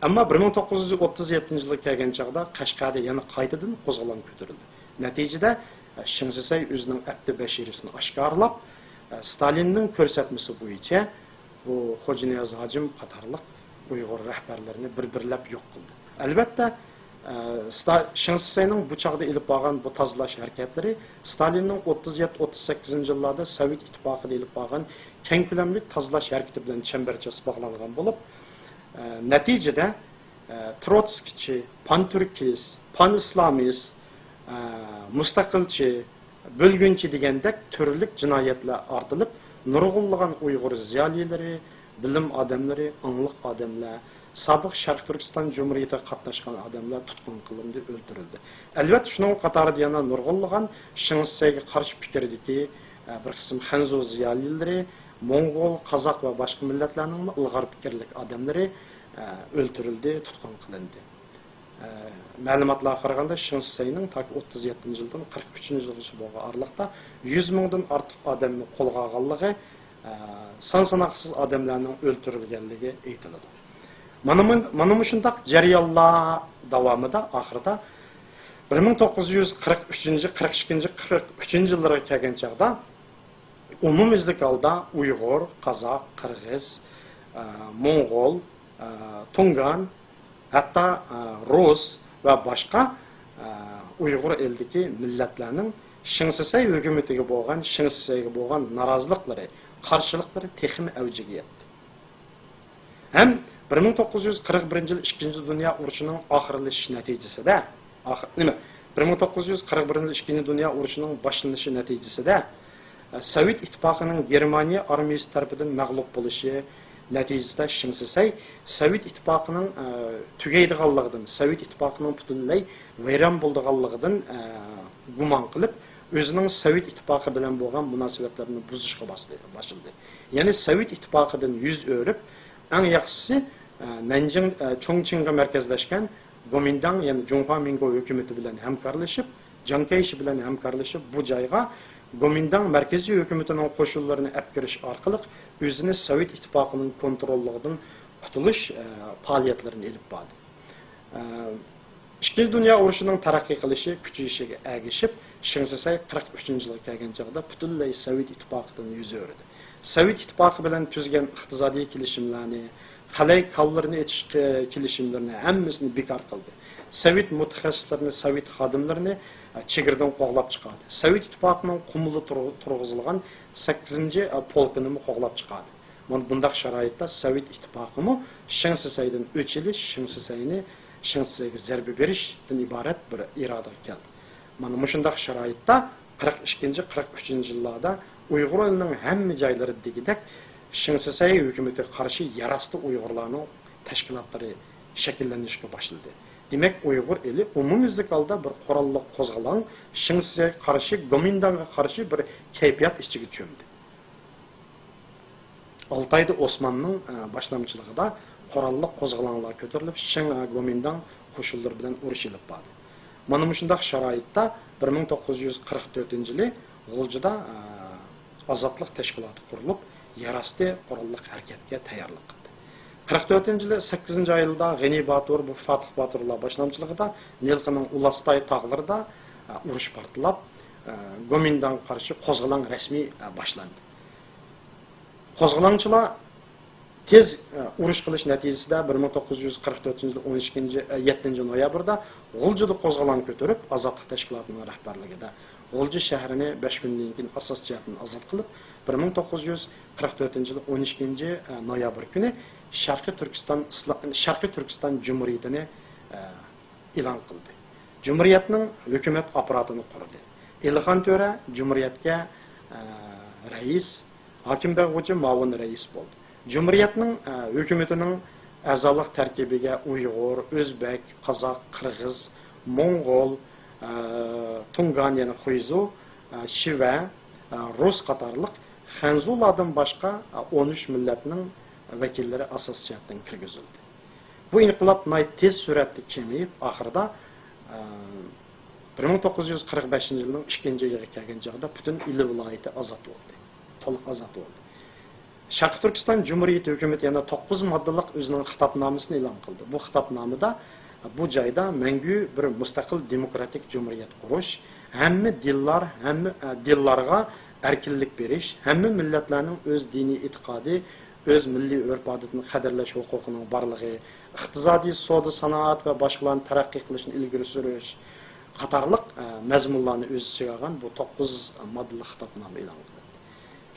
ئەمما بىر مىڭ توققۇز يۈز ئوتتۇز يەتتىنچى يىلغا كەلگەن چاغدا قەشقەردە يەنە قايتىدىن قوزغىلاڭ كۆتۈرۈلدى. نەتىجىدە، ئە، شېڭ شىسەي ئۆزىنىڭ ئەپتى بەشىرىسىنى ئاشكارىلاپ، ئە، ستالىننىڭ كۆرسەتمىسى بويىچە بۇ خوجانىياز ھاجىم قاتارلىق ئۇيغۇر رەھبەرلىرىنى بىر-بىرلەپ يوق قىلدى. ئەلۋەتتە، ئە، ستا-، شېڭ شىسەينىڭ بۇ چاغدا ئېلىپ بارغان بۇ تازىلاش ھەرىكەتلىرى ستالىننىڭ ئوتتۇز يەتتە، ئوتتۇز سەككىزىنچى يىللاردا سوۋېت ئىتتىپاقىدا ئېلىپ بارغان كەڭ كۆلەملىك تازىلاش ھەرىكىتى بىلەن چەمبەرچاس باغلانغان بولۇپ، ئە، نەتىجىدە، ئە، تروتسكىچى، پانتۈركىست، پانئىسلامىست، ئە، مۇستەقىلچى، بۆلگۈنچى دېگەندەك تۈرلۈك جىنايەتلەر ئارتىلىپ، نۇرغۇنلىغان ئۇيغۇر زىيالىيلىرى، بىلىم ئادەملىرى، ئاڭلىق ئادەملەر، سابىق شەرقىي تۈركىستان جۇمھۇرىيىتىگە قاتناشقان ئادەملەر تۇتقۇن قىلىندى، ئۆلتۈرۈلدى. ئەلۋەتتە، شۇنىڭغا قاتارىدا يەنە نۇرغۇنلىغان شېڭ شىسەيگە قارشى پىكىردىكى، ئە، بىر قىسىم خەنزۇ زىيالىيلىرى، موڭغۇل، قازاق ۋە باشقا مىللەتلەرنىڭمۇ ئىلغار پىكىرلىك ئادەملىرى، ئە، ئۆلتۈرۈلدى، تۇتقۇن قىلىندى. ئە، مەلۇماتلارغا قارىغاندا، شېڭ شىسەينىڭ تاكى ئوتتۇز يەتتىنچى يىلدىن قىرىق ئۈچىنچى يىلغىچە بولغان ئارىلىقتا يۈز مىڭدىن ئارتۇق ئادەمنى قولغا ئالغانلىقى، ئە، سان ساناقسىز ئادەملەرنىڭ ئۆلتۈرۈلگەنلىكى ئېيتىلىدۇ. مانا مۇ-، مانا مۇشۇنداق جەريانلار داۋامىدا ئاخىرىدا بىر مىڭ توققۇز يۈز قىرىق ئۈچىنچى، قىرىق ئىككىنچى، قىرىق ئۈچىنچى يىللارغا كەلگەن چاغدا ئومۇميۈزلۈك ھالدا ئۇيغۇر، قازاق، قىرغىز، ئە، موڭغۇل، ئە، تۇڭگان، ھەتتا، ئە، رۇس ۋە باشقا، ئە، ئۇيغۇر ئېلىدىكى مىللەتلەرنىڭ شېڭ شىسەي ھۆكۈمىتىگە بولغان، شېڭ شىسەيگە بولغان نارازىلىقلىرى، قارشىلىقلىرى تېخىمۇ ئەۋجىگە يەتتى. ھەم بىر مىڭ توققۇز يۈز قىرىق بىرىنچى يىل ئىككىنچى دۇنيا ئۇرۇشىنىڭ ئاخىرلىشىش نەتىجىسىدە، ئاخ-، نېمە، بىر مىڭ توققۇز يۈز قىرىق بىرىنچى يىل ئىككىنچى دۇنيا ئۇرۇشىنىڭ باشلىنىشى نەتىجىسىدە، ئە، سوۋېت ئىتتىپاقىنىڭ گېرمانىيە ئارمىيىسى تەرىپىدىن مەغلۇپ بولۇشى نەتىجىسىدە شېڭ شىسەي سوۋېت ئىتتىپاقىنىڭ، ئە، تۈگەيدىغانلىقىدىن، سوۋېت ئىتتىپاقىنىڭ پۈتۈنلەي ۋەيران بولىدىغانلىقىدىن، ئە، گۇمان قىلىپ، ئۆزىنىڭ سوۋېت ئىتتىپاقى بىلەن بولغان مۇناسىۋەتلىرىنى بۇزۇشقا باشلىدى، باشلىدى. يەنى سوۋېت ئىتتىپاقىدىن يۈز ئۆرۈپ، ئەڭ ياخشىسى، ئە، نەنجىڭ، ئە، چۇڭچىڭغا مەركەزلەشكەن گومىنداڭ، يەنى جۇڭخۇا مىنگو ھۆكۈمىتى بىلەن ھەمكارلىشىپ، جياڭ كەيشى بىلەن ھەمكارلىشىپ، بۇ جايغا گومىنداڭ مەركىزىي ھۆكۈمىتىنىڭ قوشۇنلىرىنى ئەپكىرىش ئارقىلىق ئۆزىنى سوۋېت ئىتتىپاقىنىڭ كونتروللۇقىدىن قۇتۇلۇش، ئە، پائالىيەتلىرىنى ئېلىپ باردى. ئىككىنچى دۇنيا ئۇرۇشىنىڭ تەرەققىي قىلىشى، كۈچىيىشىگە ئەگىشىپ، شېڭ شىسەي قىرىق ئۈچىنچى يىلغا كەلگەن چېغىدا پۈتۈنلەي سوۋېت ئىتتىپاقىدىن يۈز ئۆرۈدى. سوۋېت ئىتتىپاقى بىلەن تۈزگەن ئىقتىسادىي كېلىشىملەرنى، خەلەي كانلىرىنى ئېچىش، ئە، كېلىشىملىرىنى ھەممىسىنى بىكار قىلدى. سوۋېت مۇتەخەسسىسلىرىنى، سوۋېت خادىملىرىنى، ئە، چېگرىدىن قوغلاپ چىقاردى. سوۋېت ئىتتىپاقىنىڭ قۇمۇلدا تۇر-، تۇرغۇزۇلغان سەككىزىنچى، ئە، پولكىنىمۇ قوغلاپ چىقاردى. مانا بۇنداق شارائىتتا سوۋېت ئىتتىپاقىمۇ شېڭ شىسەيدىن ئۆچ ئېلىش، شېڭ شىسەينى، شېڭ شىسەيگە زەربە بېرىشتىن ئىبارەت بىر ئىرادىگە كەلدى. مانا مۇشۇنداق شارائىتتا قىرىق ئىككىنچى، قىرىق ئۈچىنچى يىللاردا ئۇيغۇر ئېلىنىڭ ھەممە جايلىرى دېگۈدەك شېڭ شىسەي ھۆكۈمىتىگە قارشى يەر ئاستى ئۇيغۇرلارنىڭ تەشكىلاتلىرى شەكىللىنىشكە باشلىدى. دېمەك، ئۇيغۇر ئېلى ئومۇميۈزلۈك ھالدا بىر قوراللىق قوزغىلاڭ، شېڭ شىسەيگە قارشى، گومىنداڭغا قارشى بىر كەيپىيات ئىچىگە چۆمدى. ئالتايدا ئوسماننىڭ، ئە، باشلامچىلىقىدا قوراللىق قوزغىلاڭلار كۆتۈرۈلۈپ، شېڭ، ئە، گومىنداڭ قوشۇنلىرى بىلەن ئۇرۇش ئېلىپ باردى. مانا مۇشۇنداق شارائىتتا بىر مىڭ توققۇز يۈز قىرىق تۆتىنچى يىلى غۇلجىدا، ئە، ئازادلىق تەشكىلاتى قۇرۇلۇپ، يەر ئاستى قوراللىق ھەرىكەتكە تەييارلىق قىلدى. قىرىق تۆتىنچى يىلى سەككىزىنچى ئايلىدا غېنى باتۇر، بۇ فاتىھ باتۇرلار باشلامچىلىقىدا نىلقىنىڭ ئۇلاستاي تاغلىرىدا، ئە، ئۇرۇش پارتلاپ، ئە، گومىنداڭغا قارشى قوزغىلاڭ رەسمىي، ئە، باشلاندى. قوزغىلاڭچىلار تېز، ئە، ئۇرۇش قىلىش نەتىجىسىدە بىر مىڭ توققۇز يۈز قىرىق تۆتىنچى يىل ئون ئىككىنچى، ئە، يەتتىنچى نويابىردا غۇلجىدا قوزغىلاڭ كۆتۈرۈپ، ئازادلىق تەشكىلاتىنىڭ رەھبەرلىكىدە غۇلجا شەھىرىنى بەش كۈندىن كېيىن ئاساسىي جەھەتتىن ئازاد قىلىپ، بىر مىڭ توققۇز يۈز قىرىق تۆتىنچى يىل ئون ئىككىنچى، ئە، نويابىر كۈنى شەرقىي تۈركىستان ئىسلا-، شەرقىي تۈركىستان جۇمھۇرىيىتىنى، ئە، ئېلان قىلدى. جۇمھۇرىيەتنىڭ ھۆكۈمەت ئاپپاراتىنى قۇردى. ئېلىخان تۆرە جۇمھۇرىيەتكە، ئە، رەئىس، ھاكىم بەگ غوجى مۇئاۋىن رەئىس بولدى. جۇمھۇرىيەتنىڭ، ئە، ھۆكۈمىتىنىڭ ئەزالىق تەركىبىگە ئۇيغۇر، ئۆزبەك، قازاق، قىرغىز، موڭغۇل، ئە، تۇڭگان، يەنى خۇيزۇ، ئە، شىۋە، ئە، رۇس قاتارلىق خەنزۇلاردىن باشقا، ئە، ئون ئۈچ مىللەتنىڭ ۋەكىللىرى ئاساسىي جەھەتتىن كىرگۈزۈلدى. بۇ ئىنقىلاب ناھايىتى تېز سۈرئەتتە كېڭىيىپ، ئاخىرىدا، ئە، بىر مىڭ توققۇز يۈز قىرىق بەشىنچى يىلنىڭ ئىككىنچى ئېيىغا كەلگەن چاغدا پۈتۈن ئىلى ۋىلايىتى ئازاد بولدى. تولۇق ئازاد بولدى. شەرقىي تۈركىستان جۇمھۇرىيىتى ھۆكۈمىتى يەنە توققۇز ماددىلىق ئۆزىنىڭ خىتابنامىسىنى ئېلان قىلدى. بۇ خىتابنامىدا بۇ جايدا مەڭگۈ بىر مۇستەقىل دېموكراتىك جۇمھۇرىيەت قۇرۇش، ھەممە دىنلار، ھەممە، ئە، دىنلارغا ئەركىنلىك بېرىش، ھەممە مىللەتلەرنىڭ ئۆز دىنىي ئېتىقادى، ئۆز مىللىي ئۆرپ-ئادىتىنى قەدىرلەش ھوقۇقىنىڭ بارلىقى، ئىقتىسادىي، سودا، سانائەت ۋە باشقىلارنى تەرەققىي قىلىشنى ئىلگىرى سۈرۈش قاتارلىق، ئە، مەزمۇنلارنى ئۆز ئىچىگە ئالغان بۇ توققۇز ماددىلىق خىتابنامە ئېلان قىلىندى.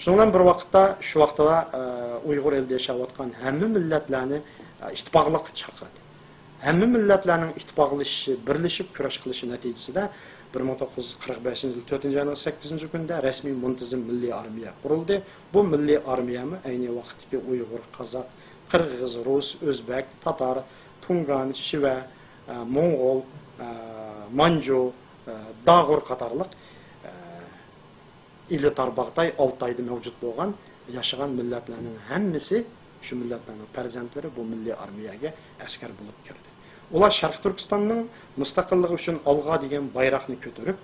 شۇنىڭ بىلەن بىر ۋاقىتتا، شۇ ۋاقىتتا، ئە، ئۇيغۇر ئېلىدە ياشاۋاتقان ھەممە مىللەتلەرنى، ئە، ئىتتىپاقلىققا چاقىردى. ھەممە مىللەتلەرنىڭ ئىتتىپاقلىشىشى، بىرلىشىپ كۈرەش قىلىشى نەتىجىسىدە، بىر مىڭ توققۇز يۈز قىرىق بەشىنچى يىل تۆتىنچى ئاينىڭ سەككىزىنچى كۈنىدە رەسمىي مۇنتىزىم مىللىي ئارمىيە قۇرۇلدى. بۇ مىللىي ئارمىيەمۇ ئەينى ۋاقىتتىكى ئۇيغۇر، قازاق، قىرغىز، رۇس، ئۆزبەك، تاتار، تۇڭگان، شىۋە، ئە، موڭغۇل، ئە، مانجۇ، ئە، داغۇر قاتارلىق، ئە، ئىلى تارباغاتاي، ئالتايدا مەۋجۇت بولغان، ياشىغان مىللەتلەرنىڭ ھەممىسى، شۇ مىللەتلەرنىڭ پەرزەنتلىرى بۇ مىللىي ئارمىيەگە ئەسكەر بولۇپ كىردى. ئۇلار شەرقىي تۈركىستاننىڭ مۇستەقىللىقى ئۈچۈن ئالغا دېگەن بايراقنى كۆتۈرۈپ،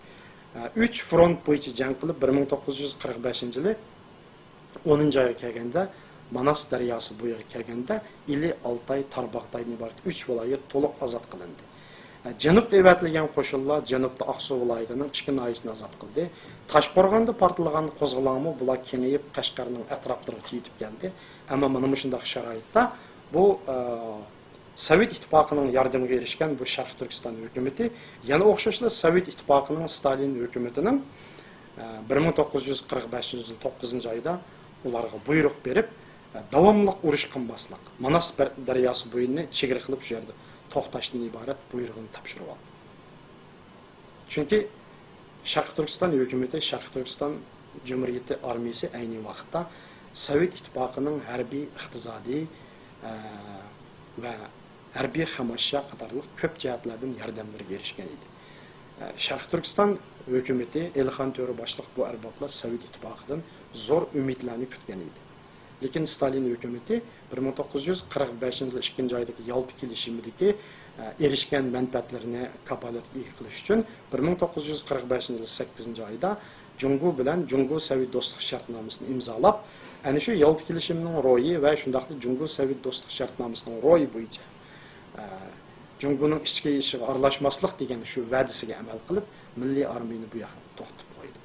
ئە، ئۈچ فرونت بويىچە جەڭ قىلىپ، بىر مىڭ توققۇز يۈز قىرىق بەشىنچى يىلى ئونىنچى ئايغا كەلگەندە، ماناس دەرياسى بويىغا كەلگەندە، ئىلى، ئالتاي، تارباغاتايدىن ئىبارەت ئۈچ ۋىلايەت تولۇق ئازاد قىلىندى. جەنۇبقا ئەۋەتىلگەن قوشۇنلار جەنۇبتا ئاقسۇ ۋىلايىتىنىڭ ئىككى ناھىيىسىنى ئازاد قىلدى. تاشقورغاندا پارتلىغان قوزغىلاڭمۇ بۇلار كېڭىيىپ، قەشقەرنىڭ ئەتراپلىرىغىچە يېتىپ كەلدى. ئەمما مانا مۇشۇنداق شارائىتتا بۇ، ئە، سوۋېت ئىتتىپاقىنىڭ ياردىمىگە ئېرىشكەن بۇ شەرقىي تۈركىستان ھۆكۈمىتى يەنە ئوخشاشلا سوۋېت ئىتتىپاقىنىڭ ستالىن ھۆكۈمىتىنىڭ، ئە، بىر مىڭ توققۇز يۈز قىرىق بەشىنچى يىل توققۇزىنچى ئايدا ئۇلارغا بۇيرۇق بېرىپ، ئە، داۋاملىق ئۇرۇش قىلماسلىق، ماناس بەر-، دەرياسى بويىنى چېگرا قىلىپ، شۇ يەردە توختاشتىن ئىبارەت بۇيرۇقنى تاپشۇرۇۋالدى. چۈنكى شەرقىي تۈركىستان ھۆكۈمىتى، شەرقىي تۈركىستان جۇمھۇرىيىتى ئارمىيىسى ئەينى ۋاقىتتا سوۋېت ئىتتىپاقىنىڭ ھەربىي، ئىقتىسادىي، ئە، ۋە ھەربىي خام ئەشيا قاتارلىق كۆپ جەھەتلەردىن ياردەملىرىگە ئېرىشكەن ئىدى. ئە، شەرقىي تۈركىستان ھۆكۈمىتى، ئېلىخان تۆرە باشلىق بۇ ئەربابلار سوۋېت ئىتتىپاقىدىن زور ئۈمىدلەرنى كۈتكەن ئىدى. لېكىن ستالىن ھۆكۈمىتى بىر مىڭ توققۇز يۈز قىرىق بەشىنچى يىل ئىككىنچى ئايدىكى يالتا كېلىشىمىدىكى، ئە، ئېرىشكەن مەنپەئەتلىرىنى كاپالەتكە ئىگە قىلىش ئۈچۈن بىر مىڭ توققۇز يۈز قىرىق بەشىنچى يىل سەككىزىنچى ئايدا جۇڭگو بىلەن جۇڭگو سوۋېت دوستلۇق شەرتنامىسىنى ئىمزالاپ، ئەنە شۇ يالتا كېلىشىمىنىڭ روھى ۋە شۇنداقلا جۇڭگو سوۋېت دوستلۇق شەرتنامىسىنىڭ روھى بويىچە، ئە، جۇڭگونىڭ ئىچكى ئىشىغا ئارىلاشماسلىق دېگەن شۇ ۋەدىسىگە ئەمەل قىلىپ، مىللىي ئارمىيىنى بۇ ياققا توختىتىپ قويدى.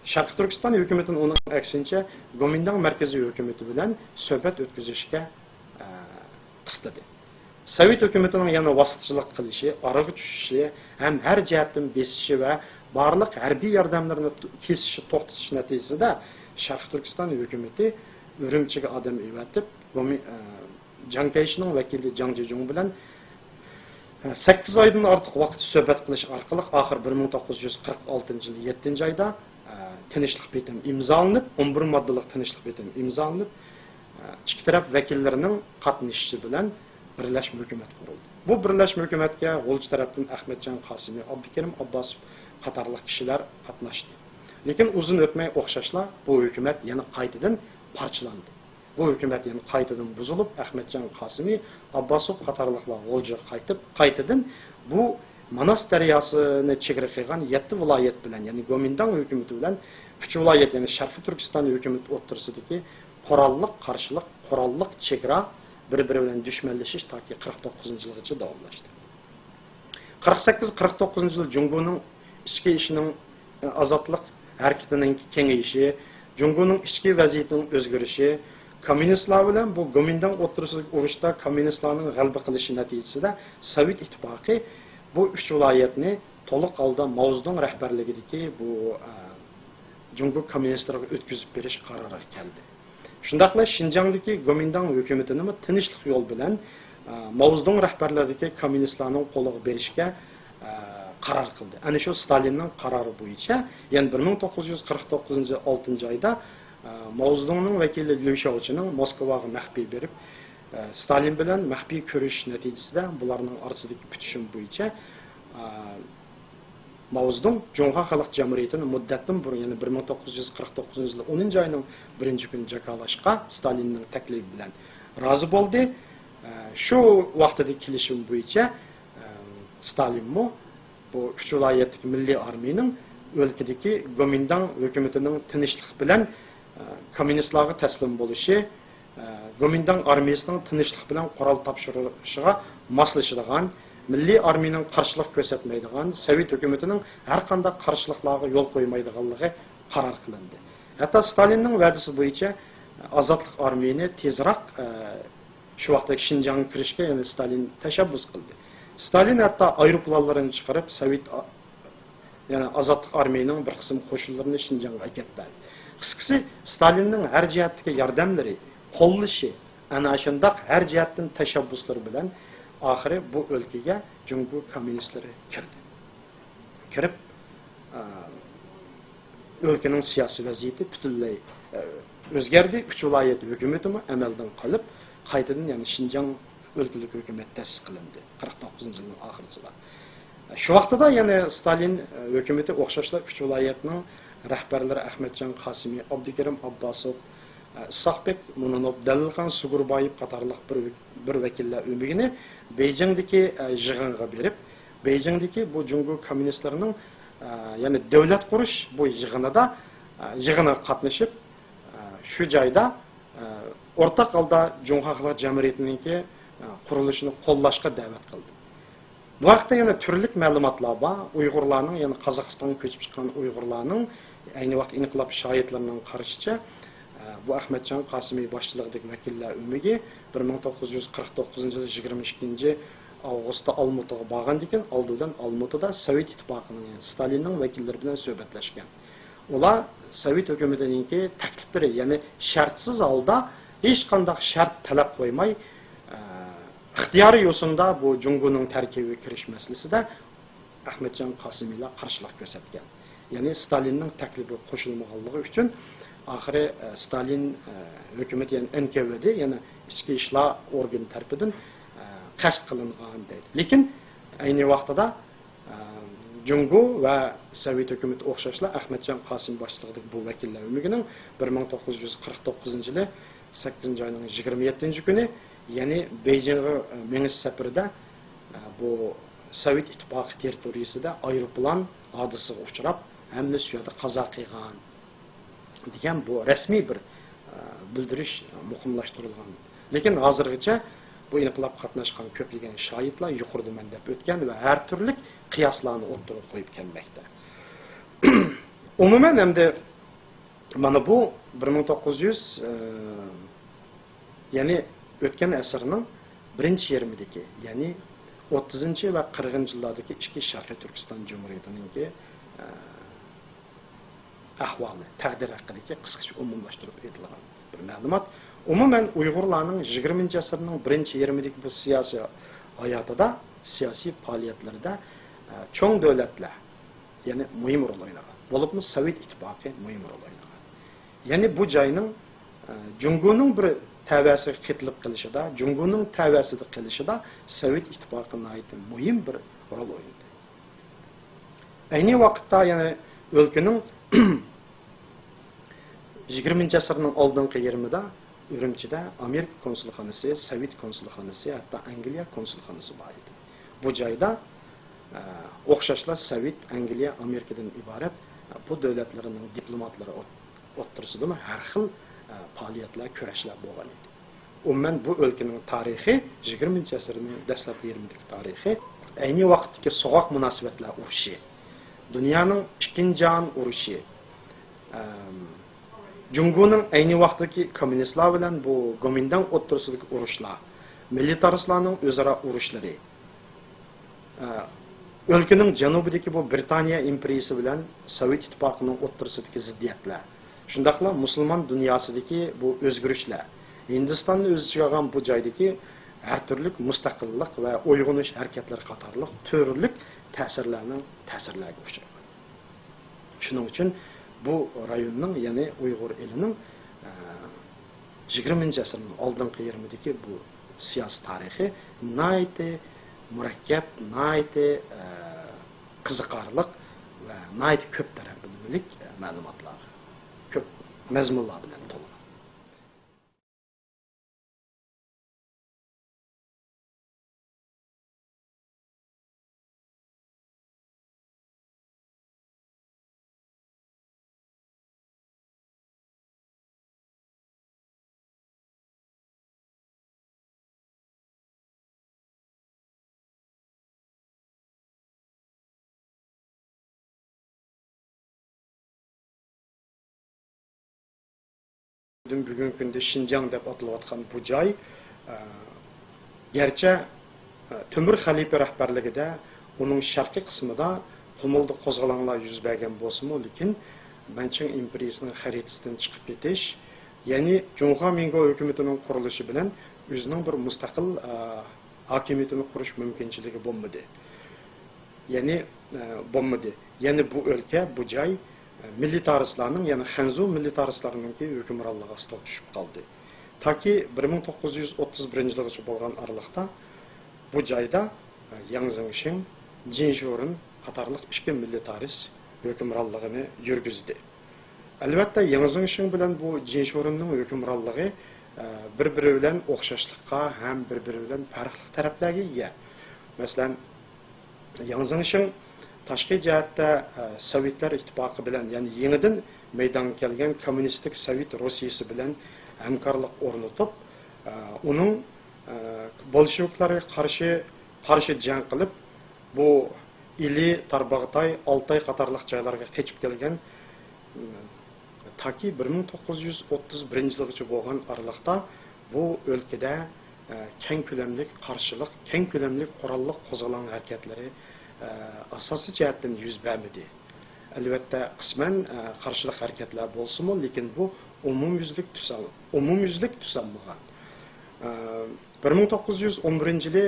شەرقىي تۈركىستان ھۆكۈمىتىنى ئۇنىڭ ئەكسىنچە گومىنداڭ مەركىزىي ھۆكۈمىتى بىلەن سۆھبەت ئۆتكۈزۈشكە، ئە، قىستىدى. سوۋېت ھۆكۈمىتىنىڭ يەنە ۋاسىتىچىلىق قىلىشى، ئارىغا چۈشۈشى ھەم ھەر جەھەتتىن بېسىشى ۋە بارلىق ھەربىي ياردەملىرىنى كېسىشى، توختىتىش نەتىجىسىدە شەرقىي تۈركىستان ھۆكۈمىتى ئۈرۈمچىگە ئادەم ئەۋەتىپ، گومى-، ئە، جاڭ كەيشىنىڭ ۋەكىلى جاڭ جېجۇڭ بىلەن سەككىز ئايدىن ئارتۇق ۋاقىت سۆھبەت قىلىش ئارقىلىق، ئاخىر بىر مىڭ توققۇز يۈز قىرىق ئالتىنچى يىل يەتتىنچى ئايدا، ئە، تىنچلىق بىتىمى ئىمزالىنىپ، ئون بىر ماددىلىق تىنچلىق بىتىمى ئىمزالىنىپ، ئە، ئىككى تەرەپ ۋەكىللىرىنىڭ قاتنىشىشى بىلەن بىرلەشمە ھۆكۈمەت قۇرۇلدى. بۇ بىرلەشمە ھۆكۈمەتكە غۇلجا تەرەپتىن ئەخمەتجان قاسىمى، ئابدۇكېرىم ئابباسوف قاتارلىق كىشىلەر قاتناشتى. لېكىن ئۇزۇن ئۆتمەي ئوخشاشلا بۇ ھۆكۈمەت يەنە قايتىدىن پارچىلاندى. بۇ ھۆكۈمەت يەنە قايتىدىن بۇزۇلۇپ، ئەخمەتجان قاسىمى، ئابباسوف قاتارلىقلار غۇلجىغا قايتىپ، قايتىدىن بۇ ماناس دەرياسىنى چېگرا قىلغان يەتتە ۋىلايەت بىلەن، يەنى گومىنداڭ ھۆكۈمىتى بىلەن ئۈچ ۋىلايەت، يەنى شەرقىي تۈركىستان ھۆكۈمىتى ئوتتۇرىسىدىكى قوراللىق قارشىلىق، قوراللىق چېگرا، بىر-بىرى بىلەن دۈشمەنلىشىش تاكى قىرىق توققۇزىنچى يىلغىچە داۋاملاشتى. قىرىق سەككىز، قىرىق توققۇزىنچى يىل جۇڭگونىڭ ئىچكى ئىشىنىڭ، ئازادلىق ھەرىكىتىنىڭ كېڭىيىشى، جۇڭگونىڭ ئىچكى ۋەزىيىتىنىڭ ئۆزگىرىشى، كوممۇنىستلار بىلەن بۇ گومىنداڭ ئوتتۇرىسىدىكى ئۇرۇشتا كوممۇنىستلارنىڭ غەلىبە قىلىشى نەتىجىسىدە سوۋېت ئىتتىپاقى بۇ ئۈچ ۋىلايەتنى تولۇق ھالدا ماۋزېدۇڭ رەھبەرلىكىدىكى بۇ، ئە، جۇڭگو كوممۇنىستلىرىغا ئۆتكۈزۈپ بېرىش قارارىغا كەلدى. شۇنداقلا شىنجاڭدىكى گومىنداڭ ھۆكۈمىتىنىمۇ تىنچلىق يول بىلەن، ئە، ماۋزېدۇڭ رەھبەرلىكىدىكى كوممۇنىستلارنىڭ قولىغا بېرىشكە، ئە، قارار قىلدى. ئەنە شۇ ستالىننىڭ قارارى بويىچە، يەنى بىر مىڭ توققۇز يۈز قىرىق توققۇزىنچى يىل ئالتىنچى ئايدا، ئە، ماۋزېدۇڭنىڭ ۋەكىلى ليۇ شياۋچىنىڭ موسكۋاغا مەخپىي بېرىپ، ئە، ستالىن بىلەن مەخپىي كۆرۈشۈش نەتىجىسىدە بۇلارنىڭ ئارىسىدىكى پۈتۈشۈم بويىچە، ئە، ماۋزېدۇڭ جۇڭخۇا خەلق جۇمھۇرىيىتىنى مۇددەتتىن بۇرۇن، يەنى بىر مىڭ توققۇز يۈز قىرىق توققۇزىنچى يىل ئونىنچى ئاينىڭ بىرىنچى كۈنى جاكارلاشقا ستالىننىڭ تەكلىپى بىلەن رازى بولدى. ئە، شۇ ۋاقتىدىكى كېلىشىم بويىچە، ئە، ستالىنمۇ بۇ ئۈچ ۋىلايەتتىكى مىللىي ئارمىيىنىڭ ئۆلكىدىكى گومىنداڭ ھۆكۈمىتىنىڭ تىنچلىق بىلەن، ئە، كوممۇنىستلارغا تەسلىم بولۇشى، ئە، گومىنداڭ ئارمىيىسىنىڭ تىنچلىق بىلەن قورال تاپشۇرۇشىغا ماسلىشىدىغان، مىللىي ئارمىيىنىڭ قارشىلىق كۆرسەتمەيدىغان، سوۋېت ھۆكۈمىتىنىڭ ھەر قانداق قارشىلىقلارغا يول قويمايدىغانلىقى قارار قىلىندى. ھەتتا ستالىننىڭ ۋەدىسى بويىچە ئازادلىق ئارمىيىنى تېزراق، ئە، شۇ ۋاقىتتىكى شىنجاڭغا كىرىشكە يەنە ستالىن تەشەببۇس قىلدى. ستالىن ھەتتا ئايروپىلانلىرىنى چىقىرىپ، سوۋېت ئا-، يەنە ئازادلىق ئارمىيىنىڭ بىر قىسىم قوشۇنلىرىنى شىنجاڭغا ئەكەپ بەردى. قىسقىسى، ستالىننىڭ ھەر جەھەتتىكى ياردەملىرى، قوللىشى، ئەنە شۇنداق ھەر جەھەتتىن تەشەببۇسلىرى بىلەن ئاخىرى بۇ ئۆلكىگە جۇڭگو كوممۇنىستلىرى كىردى. كىرىپ، ئە، ئۆلكىنىڭ سىياسىي ۋەزىيىتى پۈتۈنلەي، ئە، ئۆزگەردى. ئۈچ ۋىلايەت ھۆكۈمىتىمۇ ئەمەلدىن قېلىپ، قايتىدىن يەنە شىنجاڭ ئۆلكىلىك ھۆكۈمەت تەسىس قىلىندى قىرىق توققۇزىنچى يىلنىڭ ئاخىرىسىدا. شۇ ۋاقتىدا يەنە ستالىن، ئە، ھۆكۈمىتى ئوخشاشلا ئۈچ ۋىلايەتنىڭ رەھبەرلىرى ئەخمەتجان قاسىمى، ئابدۇكېرىم ئابباسوف، ئە، ئىسھاقبېك مۇنۇنوف، دەلىلخان سۇگۇربايېۋ قاتارلىق بىر، بىر ۋەكىللەر ئۆمىكىنى بېيجىڭدىكى، ئە، يىغىنغا بېرىپ، بېيجىڭدىكى بۇ جۇڭگو كوممۇنىستلىرىنىڭ، ئە، يەنى دۆلەت قۇرۇش بۇ يىغىنىدا، ئە، يىغىنغا قاتنىشىپ، ئە، شۇ جايدا، ئە، ئورتاق ھالدا جۇڭخۇا خەلق جۇمھۇرىيىتىنىڭكى، ئە، قۇرۇلۇشىنى قوللاشقا دەۋەت قىلدى. بۇ ھەقتە يەنە تۈرلۈك مەلۇماتلار بار. ئۇيغۇرلارنىڭ، يەنى قازاقىستانغا كۆچۈپ چىققان ئۇيغۇرلارنىڭ، ئەينى ۋاقىت ئىنقىلاب شاھىتلىرىنىڭ قارىشىچە، ئە، بۇ ئەخمەتجان قاسىمى باشچىلىقىدىكى ۋەكىللەر ئۆمىكى بىر مىڭ توققۇز يۈز قىرىق توققۇزىنچى يىل يىگىرمە ئىككىنچى ئاۋغۇستتا ئالمۇتىغا بارغاندىن كېيىن، ئالدى بىلەن ئالمۇتىدا سوۋېت ئىتتىپاقىنىڭ، يەنى ستالىننىڭ ۋەكىللىرى بىلەن سۆھبەتلەشكەن. ئۇلار سوۋېت ھۆكۈمىتىنىڭكى تەكلىپلىرى، يەنى شەرتسىز ھالدا، ھېچقانداق شەرت تەلەپ قويماي، ئە، ئىختىيارىي يوسۇندا بۇ جۇڭگونىڭ تەركىبىگە كىرىش مەسىلىسىدە ئەخمەتجان قاسىمىلار قارشىلىق كۆرسەتكەن. يەنى ستالىننىڭ تەكلىپىگە قوشۇلمىغانلىقى ئۈچۈن ئاخىرى، ئە، ستالىن، ئە، ھۆكۈمىتى، يەنى ئېن كې ۋې دې، يەنى ئىچكى ئىشلار ئورگىنى تەرىپىدىن، ئە، قەست قىلىنغان دەيدۇ. لېكىن ئەينى ۋاقتىدا، ئە، جۇڭگو ۋە سوۋېت ھۆكۈمىتى ئوخشاشلا ئەخمەتجان قاسىم باشچىلىقىدىكى بۇ ۋەكىللەر ئۆمىكىنىڭ بىر مىڭ توققۇز يۈز قىرىق توققۇزىنچى يىلى سەككىزىنچى ئاينىڭ يىگىرمە يەتتىنچى كۈنى، يەنى بېيجىڭغا مېڭىش سەپىرىدە، ئە، بۇ سوۋېت ئىتتىپاقى تېررىتورىيىسىدە ئايروپىلان ھادىسىسىگە ئۇچراپ، ھەممىسى شۇ يەردە قازا قىلغان دېگەن بۇ رەسمىي بىر، ئە، بىلدۈرۈش مۇقىملاشتۇرۇلغان. لېكىن ھازىرغىچە بۇ ئىنقىلابقا قاتناشقان كۆپلىگەن شاھىتلار يۇقىرىدا مەن دەپ ئۆتكەن ۋە ھەر تۈرلۈك قىياسلارنى ئوتتۇرىغا قويۇپ كەلمەكتە. ئومۇمەن، ئەمدى مانا بۇ بىر مىڭ توققۇز يۈز، ئە، يەنى ئۆتكەن ئەسىرنىڭ بىرىنچى يېرىمىدىكى، يەنى ئوتتۇزىنچى ۋە قىرىقىنچى يىللاردىكى ئىككى شەرقىي تۈركىستان جۇمھۇرىيىتىنىڭكى، ئە، ئەھۋالى، تەقدىرى ھەققىدىكى قىسقىچە ئومۇملاشتۇرۇپ ئېيتىلغان بىر مەلۇمات. ئومۇمەن، ئۇيغۇرلارنىڭ يىگىرمىنچى ئەسىرنىڭ بىرىنچى يېرىمىدىكى بۇ سىياسىي ھاياتىدا، سىياسىي پائالىيەتلىرىدە، ئە، چوڭ دۆلەتلەر، يەنى مۇھىم رول ئوينىغان. بولۇپمۇ سوۋېت ئىتتىپاقى مۇھىم رول ئوينىغان. يەنى بۇ جاينىڭ، ئە، جۇڭگونىڭ بىر تەۋەسىگە قېتىلىپ قېلىشىدا، جۇڭگونىڭ تەۋەسىدە قېلىشىدا سوۋېت ئىتتىپاقى ناھايىتى مۇھىم بىر رول ئوينىدى. ئەينى ۋاقىتتا يەنە ئۆلكىنىڭ يىگىرمىنچى ئەسىرنىڭ ئالدىنقى يېرىمىدا ئۈرۈمچىدە ئامېرىكا كونسۇلخانىسى، سوۋېت كونسۇلخانىسى، ھەتتا ئەنگلىيە كونسۇلخانىسى بار ئىدى. بۇ جايدا، ئە، ئوخشاشلا سوۋېت، ئەنگلىيە، ئامېرىكىدىن ئىبارەت، ئە، بۇ دۆلەتلەرنىڭ دىپلوماتلىرى ئوت-، ئوتتۇرىسىدىمۇ ھەر خىل، ئە، پائالىيەتلەر، كۈرەشلەر بولغان ئىدى. ئومۇمەن، بۇ ئۆلكىنىڭ تارىخى، يىگىرمىنچى ئەسىرنىڭ دەسلەپكى يېرىمىدىكى تارىخى، ئەينى ۋاقىتتىكى سوغۇق مۇناسىۋەتلەر ئۇرۇشى، دۇنيانىڭ ئىككىنچى جاھان ئۇرۇشى، ئەم، جۇڭگونىڭ ئەينى ۋاقىتتىكى كوممۇنىستلار بىلەن بۇ گومىنداڭ ئوتتۇرىسىدىكى ئۇرۇشلار، مىلىتارىستلارنىڭ ئۆزئارا ئۇرۇشلىرى، ئە، ئۆلكىنىڭ جەنۇبىدىكى بۇ برىتانىيە ئىمپېرىيىسى بىلەن سوۋېت ئىتتىپاقىنىڭ ئوتتۇرىسىدىكى زىددىيەتلەر، شۇنداقلا مۇسۇلمان دۇنياسىدىكى بۇ ئۆزگىرىشلەر، ھىندىستاننى ئۆز ئىچىگە ئالغان بۇ جايدىكى ھەر تۈرلۈك مۇستەقىللىق ۋە ئويغىنىش ھەرىكەتلىرى قاتارلىق تۈرلۈك تەسىرلەرنىڭ تەسىرلەرگە ئۇچرايمەن. شۇنىڭ ئۈچۈن بۇ رايوننىڭ، يەنى ئۇيغۇر ئېلىنىڭ، ئە، يىگىرمىنچى ئەسىرنىڭ ئالدىنقى يېرىمىدىكى بۇ سىياسىي تارىخى ناھايىتى مۇرەككەپ، ناھايىتى، ئە، قىزىقارلىق ۋە ناھايىتى كۆپ تەرەپلىمىلىك مەلۇماتلارغا، كۆپ مەزمۇنلار بىلەن تولغان. بۈگۈنكى كۈندە شىنجاڭ دەپ ئاتىلىۋاتقان بۇ جاي، ئە، گەرچە، ئە، تۆمۈر خەلىپە رەھبەرلىكىدە ئۇنىڭ شەرقىي قىسمىدا قۇمۇلدا قوزغىلاڭلار يۈز بەرگەن بولسىمۇ، لېكىن مەنچىڭ ئىمپېرىيىسىنىڭ خەرىتىسىدىن چىقىپ كېتىش، يەنى جۇڭخۇا مىنگو ھۆكۈمىتىنىڭ قۇرۇلۇشى بىلەن ئۆزىنىڭ بىر مۇستەقىل، ئە، ھاكىمىيىتىنى قۇرۇش مۇمكىنچىلىكى بولمىدى. يەنى، ئە، بولمىدى. يەنى بۇ ئۆلكە، بۇ جاي، ئە، مىللىتارىستلارنىڭ، يەنى خەنزۇ مىللىتارىستلارنىڭكى ھۆكۈمرانلىقى ئاستىغا چۈشۈپ قالدى. تاكى بىر مىڭ توققۇز يۈز ئوتتۇز بىرىنچى يىلغىچە بولغان ئارىلىقتا بۇ جايدا، ئە، ياڭ زېڭشىڭ، جىن شورېن قاتارلىق ئىككى مىللىتارىست ھۆكۈمرانلىقىنى يۈرگۈزدى. ئەلۋەتتە، ياڭ زېڭشىڭ بىلەن بۇ جىن شورېننىڭ ھۆكۈمرانلىقى، ئە، بىر-بىرى بىلەن ئوخشاشلىققا ھەم بىر-بىرى بىلەن پەرقلىق تەرەپلەرگە ئىگە. مەسىلەن، ياڭ زېڭشىڭ تاشقى جەھەتتە، ئە، سوۋېتلار ئىتتىپاقى بىلەن، يەنى يېڭىدىن مەيدانغا كەلگەن كوممۇنىستىك سوۋېت روسىيىسى بىلەن ھەمكارلىق ئورنىتىپ، ئە، ئۇنىڭ، ئە، بولشېۋىكلارغا قارشى، قارشى جەڭ قىلىپ، بۇ ئىلى، تارباغاتاي، ئالتاي قاتارلىق جايلارغا قېچىپ كەلگەن. تاكى بىر مىڭ توققۇز يۈز ئوتتۇز بىرىنچى يىلغىچە بولغان ئارىلىقتا بۇ ئۆلكىدە، ئە، كەڭ كۆلەملىك قارشىلىق، كەڭ كۆلەملىك قوراللىق قوزغىلاڭ ھەرىكەتلىرى، ئە، ئاساسىي جەھەتتىن يۈز بەرمىدى. ئەلۋەتتە، قىسمەن، ئە، قارشىلىق ھەرىكەتلەر بولسىمۇ، لېكىن بۇ ئومۇميۈزلۈك تۈس ئال-، ئومۇميۈزلۈك تۈس ئالمىغان. ئە، بىر مىڭ توققۇز يۈز ئون بىرىنچى يىلى،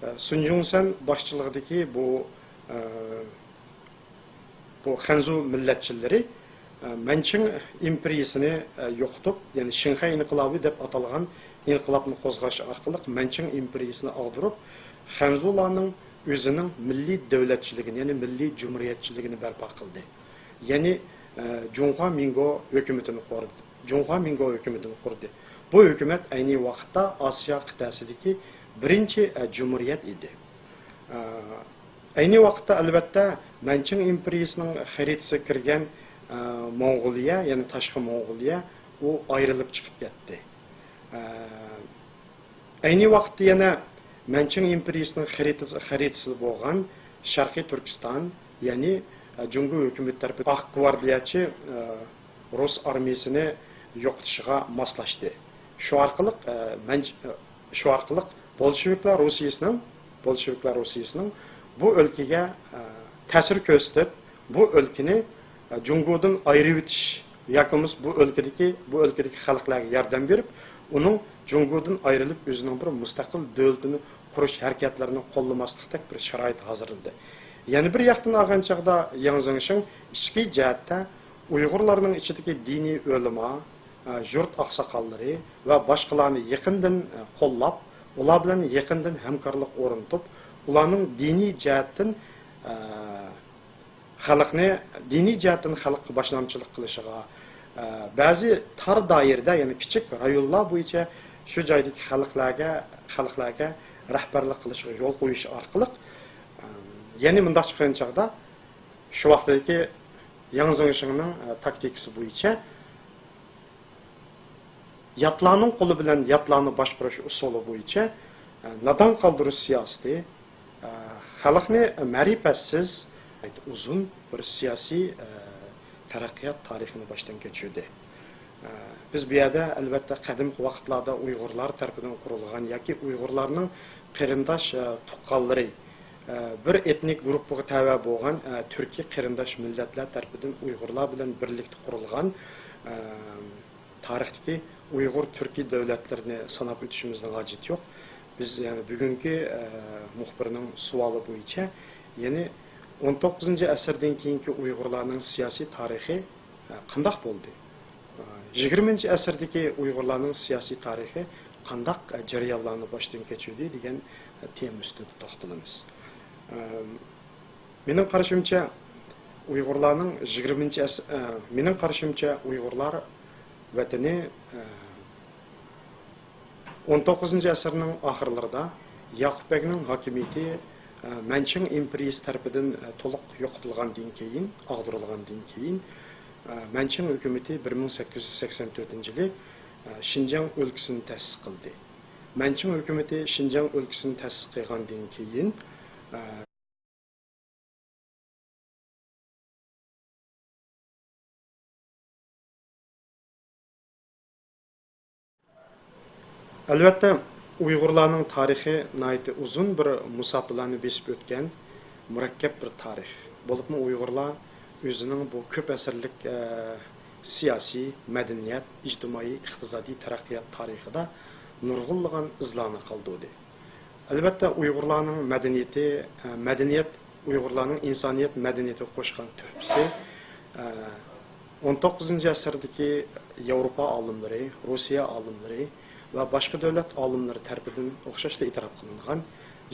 ئە، سۇن جۇڭسەن باشچىلىقىدىكى بۇ، ئە، بۇ خەنزۇ مىللەتچىلىرى، ئە، مەنچىڭ ئىمپېرىيىسىنى، ئە، يوقىتىپ، يەنى شىنخەي ئىنقىلابى دەپ ئاتالغان ئىنقىلابنى قوزغاش ئارقىلىق مەنچىڭ ئىمپېرىيىسىنى ئاغدۇرۇپ، خەنزۇلارنىڭ ئۆزىنىڭ مىللىي دۆلەتچىلىكىنى، يەنى مىللىي جۇمھۇرىيەتچىلىكىنى بەرپا قىلدى. يەنى، ئە، جۇڭخۇا مىنگو ھۆكۈمىتىنى قۇردى. جۇڭخۇا مىنگو ھۆكۈمىتىنى قۇردى. بۇ ھۆكۈمەت ئەينى ۋاقىتتا ئاسىيا قىتئەسىدىكى بىرىنچى، ئە، جۇمھۇرىيەت ئىدى. ئە، ئەينى ۋاقىتتا، ئەلۋەتتە، مەنچىڭ ئىمپېرىيىسىنىڭ خەرىتىسىگە كىرگەن، ئە، موڭغۇلىيە، يەنى تاشقى موڭغۇلىيە، ئۇ ئايرىلىپ چىقىپ كەتتى. ئە، ئەينى ۋاقىتتا يەنە مەنچىڭ ئىمپېرىيىسىنىڭ خەرىتىسى، خەرىتىسىدە بولغان شەرقىي تۈركىستان، يەنى، ئە، جۇڭگو ھۆكۈمىتى تەرىپىدىن ئاق گۋاردىيەچى، ئە، رۇس ئارمىيىسىنى يوقىتىشىغا ماسلاشتى. شۇ ئارقىلىق، ئە، مەن-، ئە، شۇ ئارقىلىق بولشېۋىكلار روسىيىسىنىڭ، بولشېۋىكلار روسىيىسىنىڭ بۇ ئۆلكىگە، ئە، تەسىر كۆرسىتىپ، بۇ ئۆلكىنى، ئە، جۇڭگودىن ئايرىۋېتىش ياكى بولمىسا بۇ ئۆلكىدىكى، بۇ ئۆلكىدىكى خەلقلەرگە ياردەم بېرىپ، ئۇنىڭ جۇڭگودىن ئايرىلىپ ئۆزىنىڭ بىر مۇستەقىل دۆلىتىنى قۇرۇش ھەرىكەتلىرىنى قوللىماسلىقتەك بىر شارائىت ھازىرلىدى. يەنە بىر ياقتىن ئالغان چاغدا ياڭ زېڭشىڭ ئىچكى جەھەتتە ئۇيغۇرلارنىڭ ئىچىدىكى دىنىي ئۆلىما، ئە، يۇرت ئاقساقاللىرى ۋە باشقىلارنى يېقىندىن، ئە، قوللاپ، ئۇلار بىلەن يېقىندىن ھەمكارلىق ئورنىتىپ، ئۇلارنىڭ دىنىي جەھەتتىن، ئە، خەلقنى دىنىي جەھەتتىن خەلققە باشلامچىلىق قىلىشىغا، ئە، بەزى تار دائىرىدە، يەنى كىچىك رايونلار بويىچە شۇ جايدىكى خەلقلەرگە، خەلقلەرگە رەھبەرلىك قىلىشىغا يول قويۇش ئارقىلىق، ئە، يەنى مۇنداقچە قىلغان چاغدا، شۇ ۋاقىتتىكى ياڭ زېڭشىڭنىڭ، ئە، تاكتىكىسى بويىچە ياتلارنىڭ قولى بىلەن ياتلارنى باشقۇرۇش ئۇسۇلى بويىچە، ئە، نادان قالدۇرۇش سىياسىتى، ئە، خەلقنى مەرىپەتسىز، ئۇزۇن بىر سىياسىي، ئە، تەرەققىيات تارىخىنى باشتىن كەچۈردى. ئە، بىز بۇ يەردە، ئەلۋەتتە، قەدىمكى ۋاقىتلاردا ئۇيغۇرلار تەرىپىدىن قۇرۇلغان ياكى ئۇيغۇرلارنىڭ قېرىنداش، ئە، تۇغقانلىرى، ئە، بىر ئېتنىك گۇرۇپپىغا تەۋە بولغان، ئە، تۈركىي قېرىنداش مىللەتلەر تەرىپىدىن ئۇيغۇرلار بىلەن بىرلىكتە قۇرۇلغان، ئە، تارىختىكى ئۇيغۇر تۈركىي دۆلەتلىرىنى ساناپ ئۆتۈشىمىزنىڭ ھاجىتى يوق. بىز، يەنى، بۈگۈنكى، ئە، مۇخبىرنىڭ سوئالى بويىچە يەنى ئون توققۇزىنچى ئەسىردىن كېيىنكى ئۇيغۇرلارنىڭ سىياسىي تارىخى، ئە، قانداق بولدى؟ ئە، يىگىرمىنچى ئەسىردىكى ئۇيغۇرلارنىڭ سىياسىي تارىخى قانداق، ئە، جەريانلارنى باشتىن كەچۈردى دېگەن، ئە، تېما ئۈستىدە توختىلىمىز. ئە، مېنىڭ قارىشىمچە، ئۇيغۇرلارنىڭ يىگىرمىنچى ئەس-، ئە، مېنىڭ قارىشىمچە، ئۇيغۇرلار ۋەتىنى، ئە، ئون توققۇزىنچى ئەسىرنىڭ ئاخىرلىرىدا ياقۇپ بەگنىڭ ھاكىمىيىتى، ئە، مەنچىڭ ئىمپېرىيىسى تەرىپىدىن، ئە، تولۇق يوقىتىلغاندىن كېيىن، ئاغدۇرۇلغاندىن كېيىن، ئە، مەنچىڭ ھۆكۈمىتى بىر مىڭ سەككىز يۈز سەكسەن تۆتىنچى يىلى، ئە، شىنجاڭ ئۆلكىسىنى تەسىس قىلدى. مەنچىڭ ھۆكۈمىتى شىنجاڭ ئۆلكىسىنى تەسىس قىلغاندىن كېيىن، ئە، ئەلۋەتتە، ئۇيغۇرلارنىڭ تارىخى ناھايىتى ئۇزۇن بىر مۇساپىلارنى بېسىپ ئۆتكەن مۇرەككەپ بىر تارىخ. بولۇپمۇ ئۇيغۇرلار ئۆزىنىڭ بۇ كۆپ ئەسىرلىك، ئە، سىياسىي، مەدەنىيەت، ئىجتىمائىي، ئىقتىسادىي تەرەققىيات تارىخىدا نۇرغۇنلىغان ئىزلارنى قالدۇردى. ئەلۋەتتە، ئۇيغۇرلارنىڭ مەدەنىيىتى، ئە، مەدەنىيەت، ئۇيغۇرلارنىڭ ئىنسانىيەت مەدەنىيىتىگە قوشقان تۆھپىسى، ئە، ئون توققۇزىنچى ئەسىردىكى ياۋروپا ئالىملىرى، روسىيە ئالىملىرى ۋە باشقا دۆلەت ئالىملىرى تەرىپىدىن ئوخشاشلا ئېتىراپ قىلىنغان،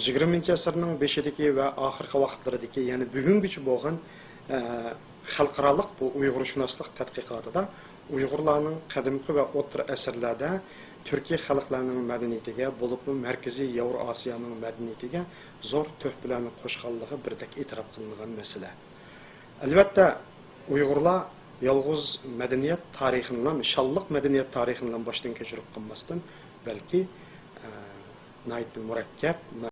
يىگىرمىنچى ئەسىرنىڭ بېشىدىكى ۋە ئاخىرقى ۋاقىتلىرىدىكى، يەنى بۈگۈنگىچە بولغان، ئە، خەلقئارالىق بۇ ئۇيغۇرشۇناسلىق تەتقىقاتىدا ئۇيغۇرلارنىڭ قەدىمكى ۋە ئوتتۇرا ئەسىرلەردە تۈركىي خەلقلەرنىڭ مەدەنىيىتىگە، بولۇپمۇ مەركىزىي ياۋرو ئاسىيانىڭ مەدەنىيىتىگە زور تۆھپىلەرنى قوشقانلىقى بىردەك ئېتىراپ قىلىنغان مەسىلە. ئەلۋەتتە، ئۇيغۇرلار يالغۇز مەدەنىيەت تارىخىنىلا، شانلىق مەدەنىيەت تارىخىنىلا باشتىن كەچۈرۈپ قالماستىن، بەلكى، ئە، ناھايىتى مۇرەككەپ،